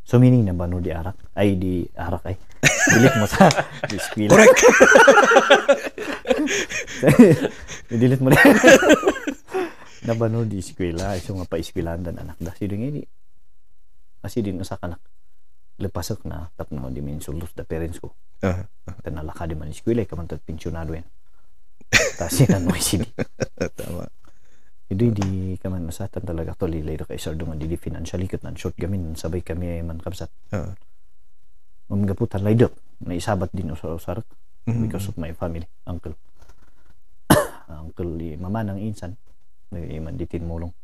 so meaning na bano di arak ay dilit mo sa eskwela Correct. dilit mo na bano di eskwela so nga pa eskwelahan din anak da sido nga di kasi din usa kanak lepasok na tapno di min sulos da parents ko tanalaka di man eskwela ka man tat pensionado yan tasin ano sidi Tama. Hindi kaman masatan talaga to lilay do kay sardo nga di financially ket nan short gamin sabay kami man kabsat gaputan laydot na isabat din usar because of my family uncle di mama nang insan may man ditin mulong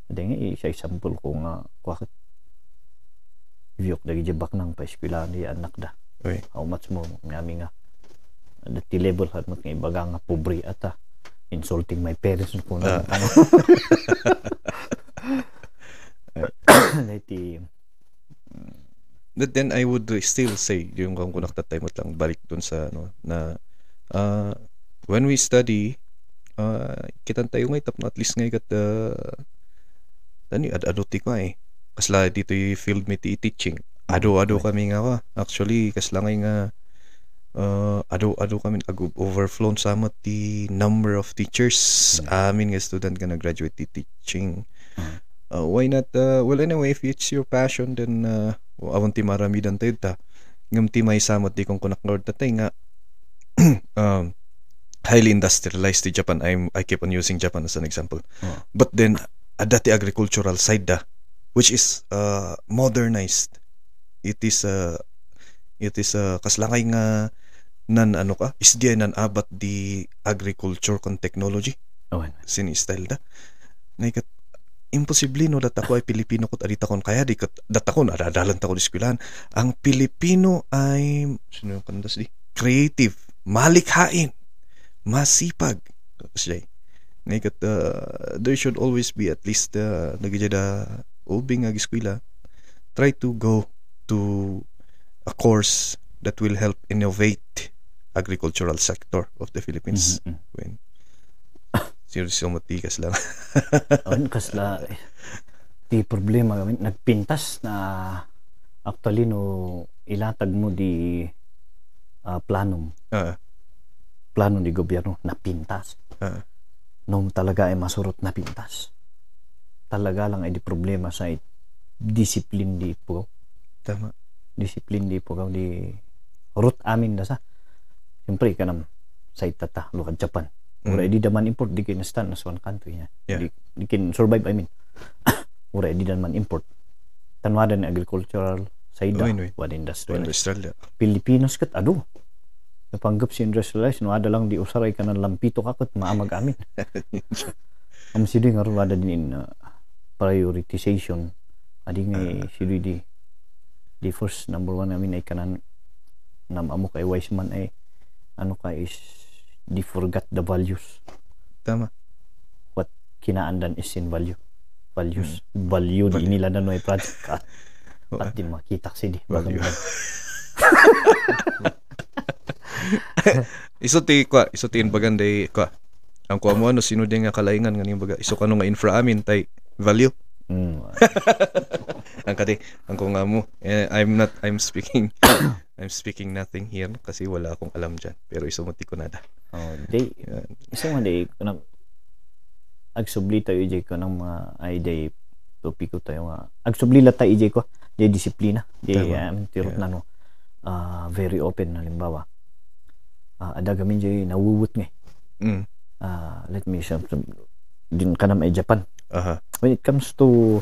dengi siya example ko nga kwakit viyok dagi jebak nang pa eskwela ni anak da how much mo ngami nga dati level hat mat nga ibaga nga pobre ata insulting my parents kung ano But then I would still say yung kung nagtatay mo lang balik dun sa na when we study kitan tayo ngay tapno at least ngay kat adulti ko kasla dito yung field me teaching ado kami nga actually kasla ngay nga ado kami overflown sama the number of teachers amin nga student nga nag-graduate teaching why not well anyway if it's your passion then awan ti marami dan tayo ta ngam ti may samot di kung kunak lord tatay nga highly industrialized ti Japan. I keep on using Japan as an example but then dati agricultural side which is modernized. It is kaslangay nga nan isdiay nan abat di agriculture kon technology sin style da ngay imposible no dat ako ay Pilipino kot adita kon kaya di kat dat ako nadadalan ta ko di eskwelahan ang Pilipino ay sino yung kandas di creative malikhain masipag kasi ngay kat there should always be at least nagijada ubing ag eskwela try to go to a course that will help innovate agricultural sector of the Philippines. When seriously matikas lang. Kasla di problema kami nagpintas na actually no ilatag mo di plano di gobyerno na pintas. Nung talaga ay masurot na pintas. Talaga lang ay di problema sa discipline di po. Tama. Discipline di po di root amin da sa siyempre kanam sa itata lukad Japan ura di daman import di kin stand as one country di kin survive I mean ura di daman import tanwadan agricultural side what industrial Pilipinos kat ado napanggap si industrialized no ada lang di usaray kanan lampito kakot maamag amin am sidi nga ada din prioritization adi nga sidi di first number one namin ay kanan amo kay wise man ay ano ka is di forgot the values. Tama. What kinaandan is in values value di nila na no ay project ka at di makita si di value. iso ti baganday ka ang kuha mo sino din nga kalaingan nga baga iso kano nga infra amin tay value ang kung nga mo I'm speaking nothing here kasi wala akong alam dyan pero isumuti ko nada isang day kunang agsubli tayo ijay ko ng mga ay day topiko tayo nga agsubli la tayo ijay ko day disiplina day tirot na no very open na limbawa ada gamin jay nawuwut nga let me say din kanam ay Japan when it comes to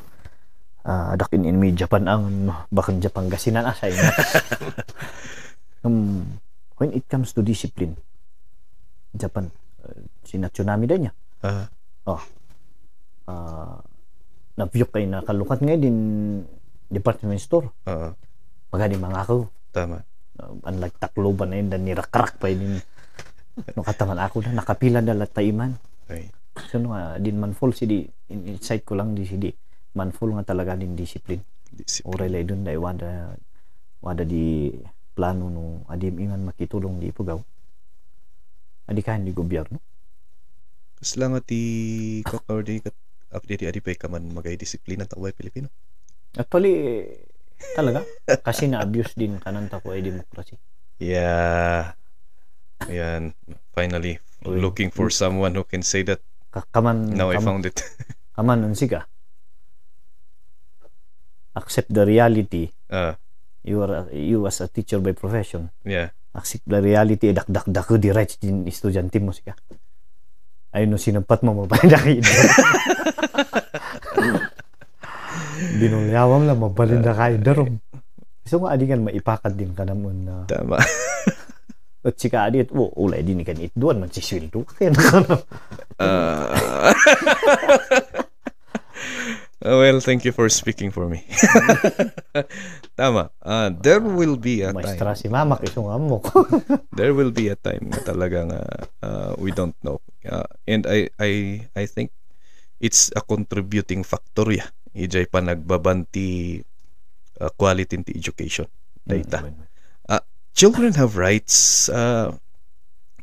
dakin in me Japan ang bakang Japan gasinan asay when it comes to discipline Japan sina tsunami din niya nabiyok kay nakalukat nga din department store magani mga ako tama unlike Tacloban na yun, dan nirakrak pa yun. No kataman ako na nakapila na lataiman. Right. So no din man full si insight ko lang di si di man full nga talaga din discipline. Oray lay dun dai wada di plano no adim ingan makitulong di pugaw. Adi kan di gobyerno. Kas lang ati kakawdi kat update adi pa kaman magay disiplina ta way Pilipino. Actually talaga kasi na-abuse din kanan ta ko ay demokrasy. Yeah. Ayan, finally looking for someone who can say that. Kaman Now I found it. Kaman unsiga. Accept the reality. You as a teacher by profession. Yeah. Accept the reality. Dak di rights din estudyante mo siya. Ayun no sinampat mo mabalin na binulyawam lang mabalin na kayo darom. So nga adingan maipakat din ka naman na. Tama. At sika adit, ulay din kan itduan man si sweldo. Kaya well, thank you for speaking for me. Tama. There will be a maestra time. si mama kisong amo. There will be a time na talagang we don't know. And I think it's a contributing factor ya. Ijay pa nagbabanti quality in the education data. Children have rights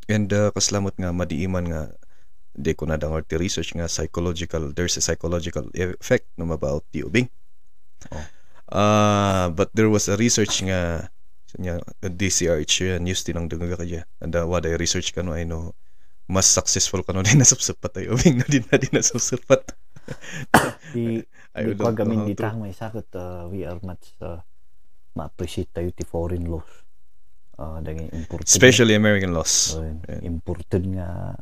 and kaslamot nga madiiman nga di ko na dangor ti research nga there's a psychological effect no about the ubing. But there was a research nga DCRH news tinang dugaga kaya and wada research kano ay no mas successful kano din nasupsupat ay ubing na din nasupsupat. Di ko gamin ditang may sakot we are much ma-appreciate tayo ti foreign laws. Especially American laws. Imported nga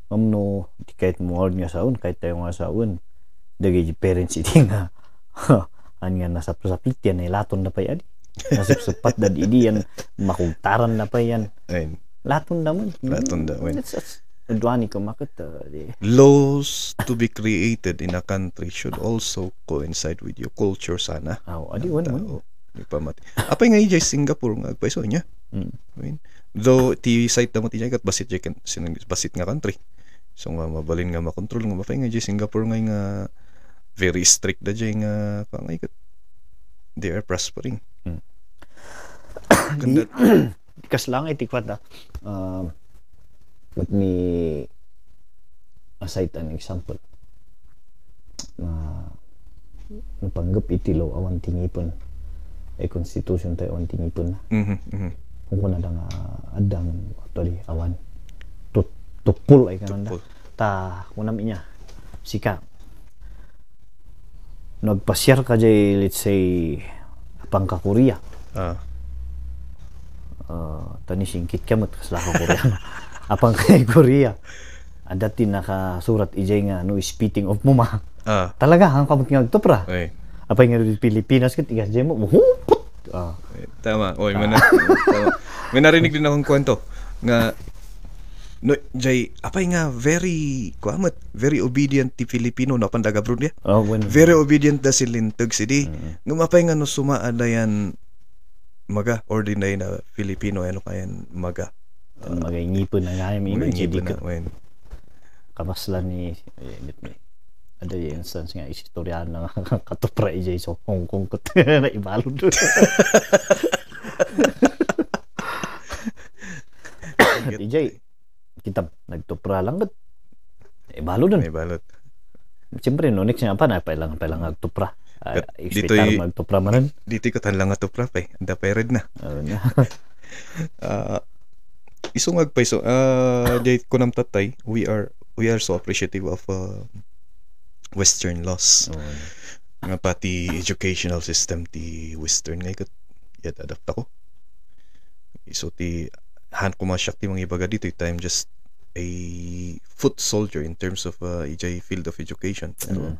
no kahit mo nga saun kahit tayo nga saun dagay parents iti nga an nga nasapsaplit yan ay laton na pa yan nasapsapat dad idi yan makultaran na pa yan laton na man adwani ko makit laws to be created in a country should also coincide with your culture sana. Adi wan Pamati. Apay nga ijay Singapore nga agpaiso niya. Though ti site na mo ti kat basit jay basit nga country. So nga mabalin nga makontrol nga mapay nga ijay Singapore nga very strict da jay nga kangay kat they are prospering. Kas lang itikwat let me cite an example. Napanggap itilo awan tingipon ay constitution tayo awan tingipon na. Kung kuna da nga adang actually awan tupul ay kanon da ta kunam inya sika nagpasyar ka jay let's say apang ka Korea tani singkit ka mat kasla ka Korea apang kay Korea dati nakasurat ijay nga no spitting of mo ma talaga ang kamot nga agtopra apay nga di Pilipinas ket igas jay mo hupot tama oy tama. May narinig din akong kwento nga no jay apay nga very obedient ti Filipino na pandaga bro niya. Very obedient da silintag sidi nga mapay nga no sumaada yan maga ordinary na Filipino ano kayan maga magingipon na nga mi ngipon na kamaslan ni ada yung instance nga istoryahan na katupra ijay so Hong Kong kat na ibalod ijay kita nagtupra lang kat ibalod siyempre no next nga pa na pailang agtupra dito magtupra manan dito ko tanlang atupra pa anda pa red na isong agpaiso jay ko nam tatay we are so appreciative of Western laws. Nga pati educational system ti Western nga ikat yat adapt ako. So ti han ko masyak ti mga ibaga dito I'm just a foot soldier in terms of ijay field of education. Pero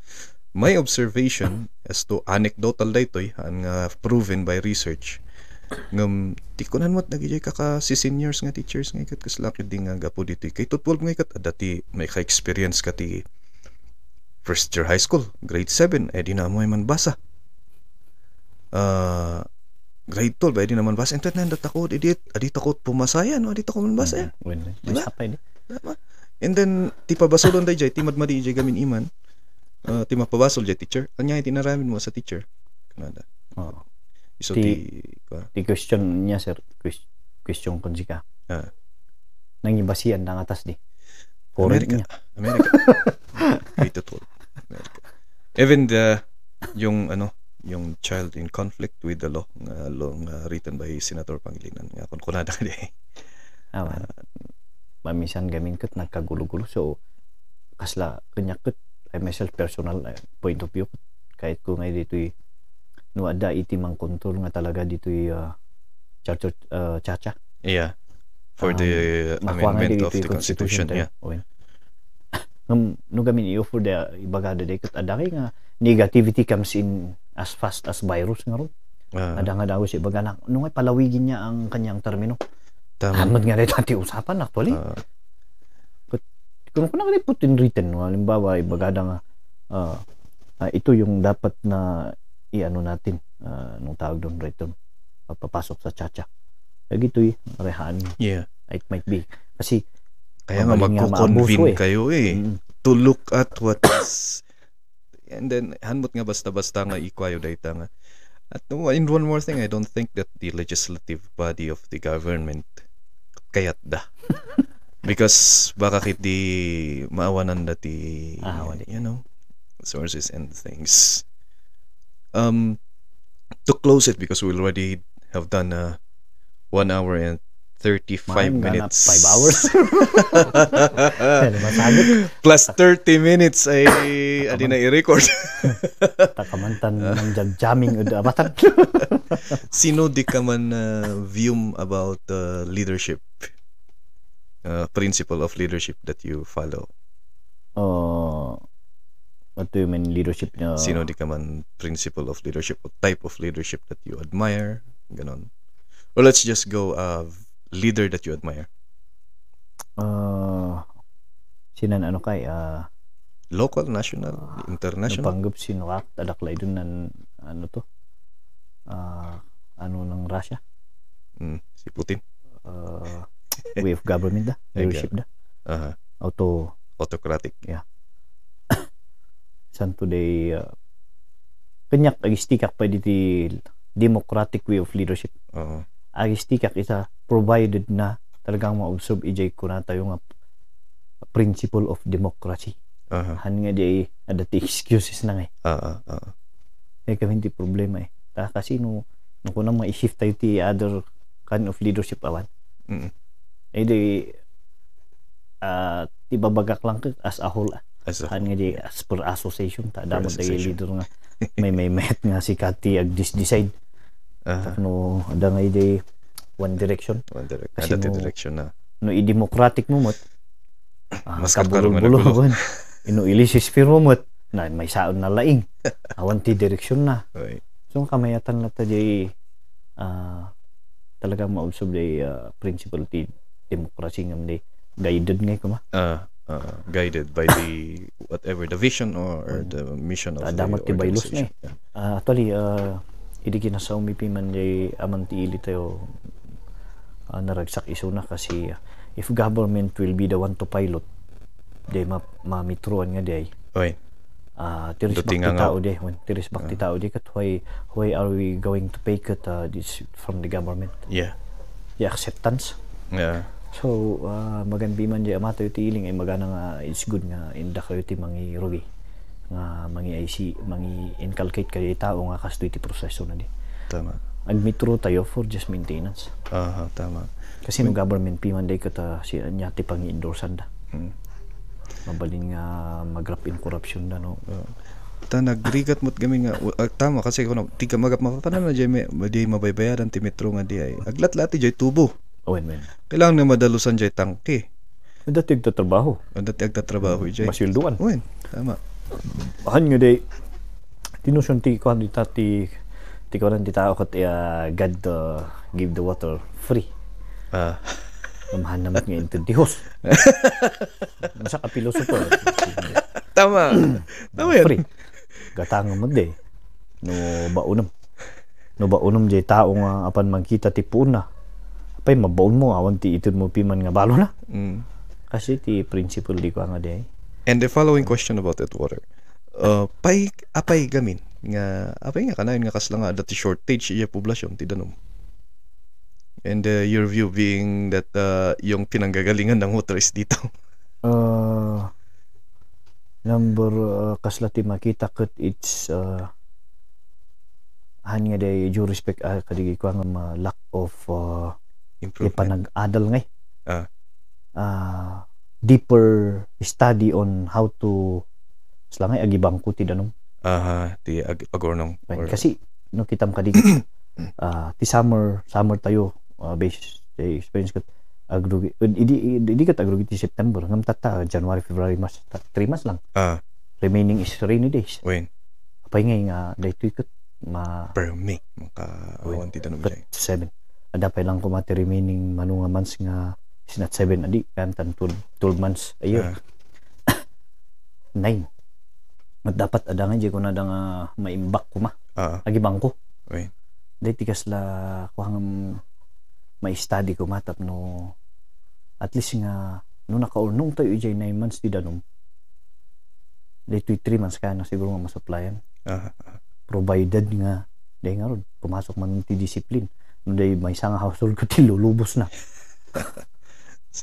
my observation as to anecdotal daytoy han nga proven by research ngam ti kunan mo't nagijay kaka si seniors nga teachers nga ikat kaslaki di nga gapo dito kay tutwol nga ikat dati may ka-experience ka ti first year high school, grade 7, di na mo man basa. grade 12 ba di naman basa ento na takot adi takot pumasaya no adi takot man basa When Diba? sapay di. tama and then ti pabasolon day jay ti madmadi jay gamin iman ti mapabasol jay teacher anya tinaramin mo sa teacher kanada Oo. iso Ti- kuwan. Di question niya sir, question kon sika. Ah. Nangibasian nang atas di. Foreign America. niya. America. Grade 12. America. Even yung child in conflict with the law nga written by Senator Pangilinan nga kun kunada di. Awan. Mamisan gamin ket nagkagulo-gulo so kasla kanyak ket I myself personal point of view kahit ko ngay dito'y no ada iti mang control nga talaga dito'y chacha. Yeah. For the amendment of the Constitution. Yeah. No gamin iyo for the ibagada day ket ada kay nga negativity comes in as fast as virus nga ron. Ada nga daw si ibagana no ngay palawigin niya ang kanyang termino. Tama. Amad nga dito ati usapan actually. Kung kuna ka put in written no halimbawa ibagada nga ito yung dapat na iano natin nung tawag doon right doon papasok sa chacha. Lagi ito'y rehaan. Yeah. It might be. Kasi Kaya nga mamaling nga magko-convene maabuso kayo Mm. to look at what is and then hanmot nga basta-basta nga ikwayo dayta nga at in one more thing I don't think that the legislative body of the government kayat da because baka kit di maawanan dati wali. sources and things to close it because we already have done 1 hour and 35 minutes 5 hours. Masagot. plus 30 minutes ay adi na i-record. Takamantan ng jamming o abatan. Sino di ka man view about leadership principle of leadership that you follow? What do you mean leadership? Sino di ka man principle of leadership or type of leadership that you admire? Ganon. Or let's just go leader that you admire. Sinan ano kay Local, national, international? Napanggap sino ka adaklay dun nan ano to ano ng Russia Si Putin. way of government da leadership da Autocratic. san today kanyak agistikak pa diti democratic way of leadership. Agistikak isa provided na talagang ma-observe ijay ko na tayo nga principle of democracy. Han nga di ada ti excuses na eh kami hindi problema kasi no kunang ma-shift tayo ti other kind of leadership awan di ti babagak lang as a whole han nga di as per association ta damot tayo leader nga may met nga si Kati ag decide no ada nga di one direction kasi ada direction na no i-democratic mo mot mas karon man bulol ino ilisis firmo mot na may saon na laing awan ti direksyon na so kamayatan na ta di talagang ma-observe di principle ti democracy ngam di guided ngay kuma guided by the whatever the vision or the mission of the ti organization. actually idi kinasa umipi man di aman ti ili tayo naragsak iso na kasi if government will be the one to pilot di mamitruan nga di tiris bakti tao di tiris bakti tao di kat why are we going to pay kat this from the government the acceptance so maganbi man di amato iti iling ay magana nga it's good nga inda kayo ti mangi rugi nga mangi IC mangi inculcate kayo tao nga kasto iti proseso na di tama agmitro tayo for just maintenance tama kasi no government piman day kata si anya ti pangi-endorsan da mabalin nga mag-rap in corruption na no ta nagrigat mo't gamin nga tama kasi kuno ti ka magap mapapanan na di mabaybayaran ti metro nga di ay aglat-lati jay tubo kailangan na madalusan jay tangke dati agtatrabaho jay masilduan tama bahan nga day tinusyon ti kuhan di kuhan di tao kat God give the water free Namahan naman nga intintihos. Masa ka pilosopo. Tama yan. Free. Gatang mo de. No baunam. No ba unom jay tao nga apan magkita ti puna. Apay mabaon mo awan ti itud mo piman nga balo na. Kasi ti principle di ko nga day. And the following question about that water. Apay gamin nga apay nga kanayon nga kasla nga dati shortage iya poblasyon ti danom. And your view being that yung pinanggagalingan ng water is dito. Number kasla ti makita ket it's nga day due respect kadigi ko nga lack of Improvement. panag-adal ngay. Deeper study on how to slangay agibang ko ti danom. Ti agornong. Kasi no kitam kadigi ti summer tayo based sa experience kat agrugi di kat agrugi ti September ngam tata January February March 3 months lang. Remaining is rainy days. When Apay ngay nga daytoy kat per May maka awan ti danom jay. 7. Adapay lang kumati remaining manunga months nga is not 7 adi kantan 12 months a year. 9. At dapat ada nga jay ko na nga maimbak ko agibang ko. When Day tikas la kuhang may study ko matap no at least nga no nakaurnong tayo jay 9 months di danom. Day 3 months ka na siguro nga masupplyan. Provided nga day nga ron pumasok man ti discipline. No day may isang household ko ti lulubos na.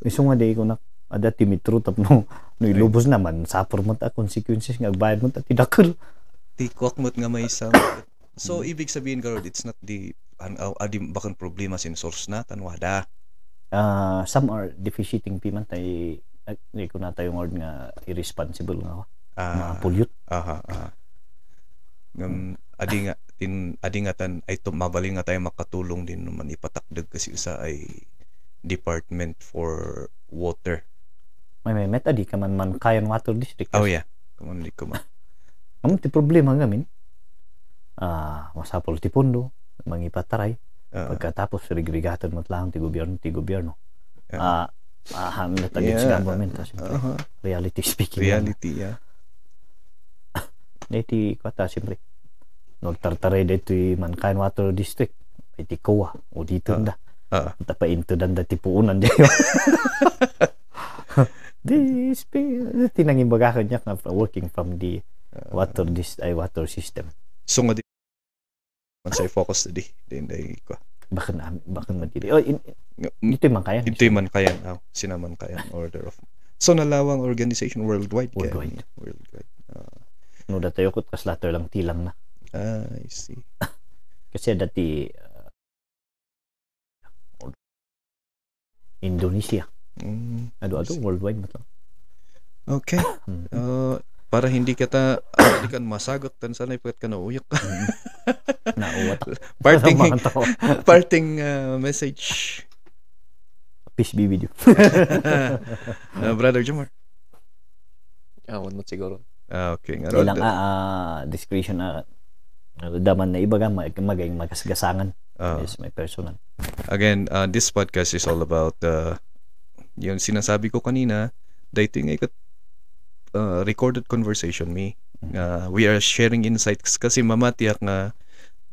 Iso nga day ko na ada ti mitro tap no ilubos naman suffer mo ta consequences nga agbayad mo ta ti dakkel. ti kwak mo't nga may isang so ibig sabihin ka it's not the adi bakan problema sin source na tanwada. Some are deficiting payment ay ko na tayong word nga irresponsible nga pollute. Adi nga tan ay mabali nga tayo makatulong din naman ipatakdag kasi isa ay Department for Water. May meta di ka man Kayan Water District. Oh yeah. Kaman di ko man. Ti problema ngamin. Masapol ti pondo, mangipataray. Pagkatapos rigregatan mo lang ti gobyerno. Natagit sa government. Reality speaking. Reality, yeah. Dito kata siyempre. Nagtartaray dito man Kayan Water District. Iti kuwa o dito na. Tapa into danda ti puunan diyo. Tinangin bagakan niya nga working from the water system. So nga di man say focus today din day ko. Bakan madili. Dito man kayan. Dito man kayan. Sinaman kayan order of. So nalawang organization worldwide. Worldwide. No datayo ko kas latter lang tilang na. I see. Kasi dati Indonesia. Ado worldwide matlang. Okay. Para hindi kita masagot tan sanay pagkat ka nauyak. Nauwatak. Parting message. Peace be with you. Brother Jomar. Awan mo siguro. Okay. Ilang discretion daman na ibaga maging magasgasangan. Yes, my personal. Again, this podcast is all about yung sinasabi ko kanina, dating ay recorded conversation we are sharing insights kasi mamatiyak nga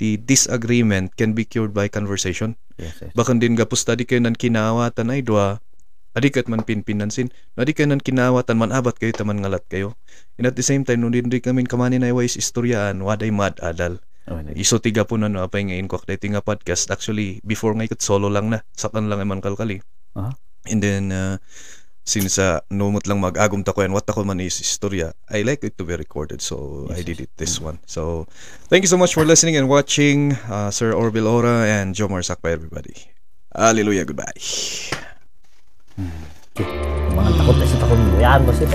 the disagreement can be cured by conversation. Yes. Bakan din gapos tadi kayo nan kinawatan ay dua adikat man pinpinansin adi kayo nan kinawatan man abat kayo taman ngalat kayo, and at the same time nung din kami kamani na iways istoryaan waday mad adal. Iso tiga po na apay ngayon ko akday nga podcast. Actually before nga ikot solo lang na sakan lang eman kalkali. And then since numot lang mag-agum ta ko yan what ako man is istorya, I like it to be recorded, so yes, I did it this one. So thank you so much for listening and watching. Sir Orville Hora and Jomar Sakpa, everybody. Hallelujah, goodbye. Mga takot na siya takot mo yan ba siya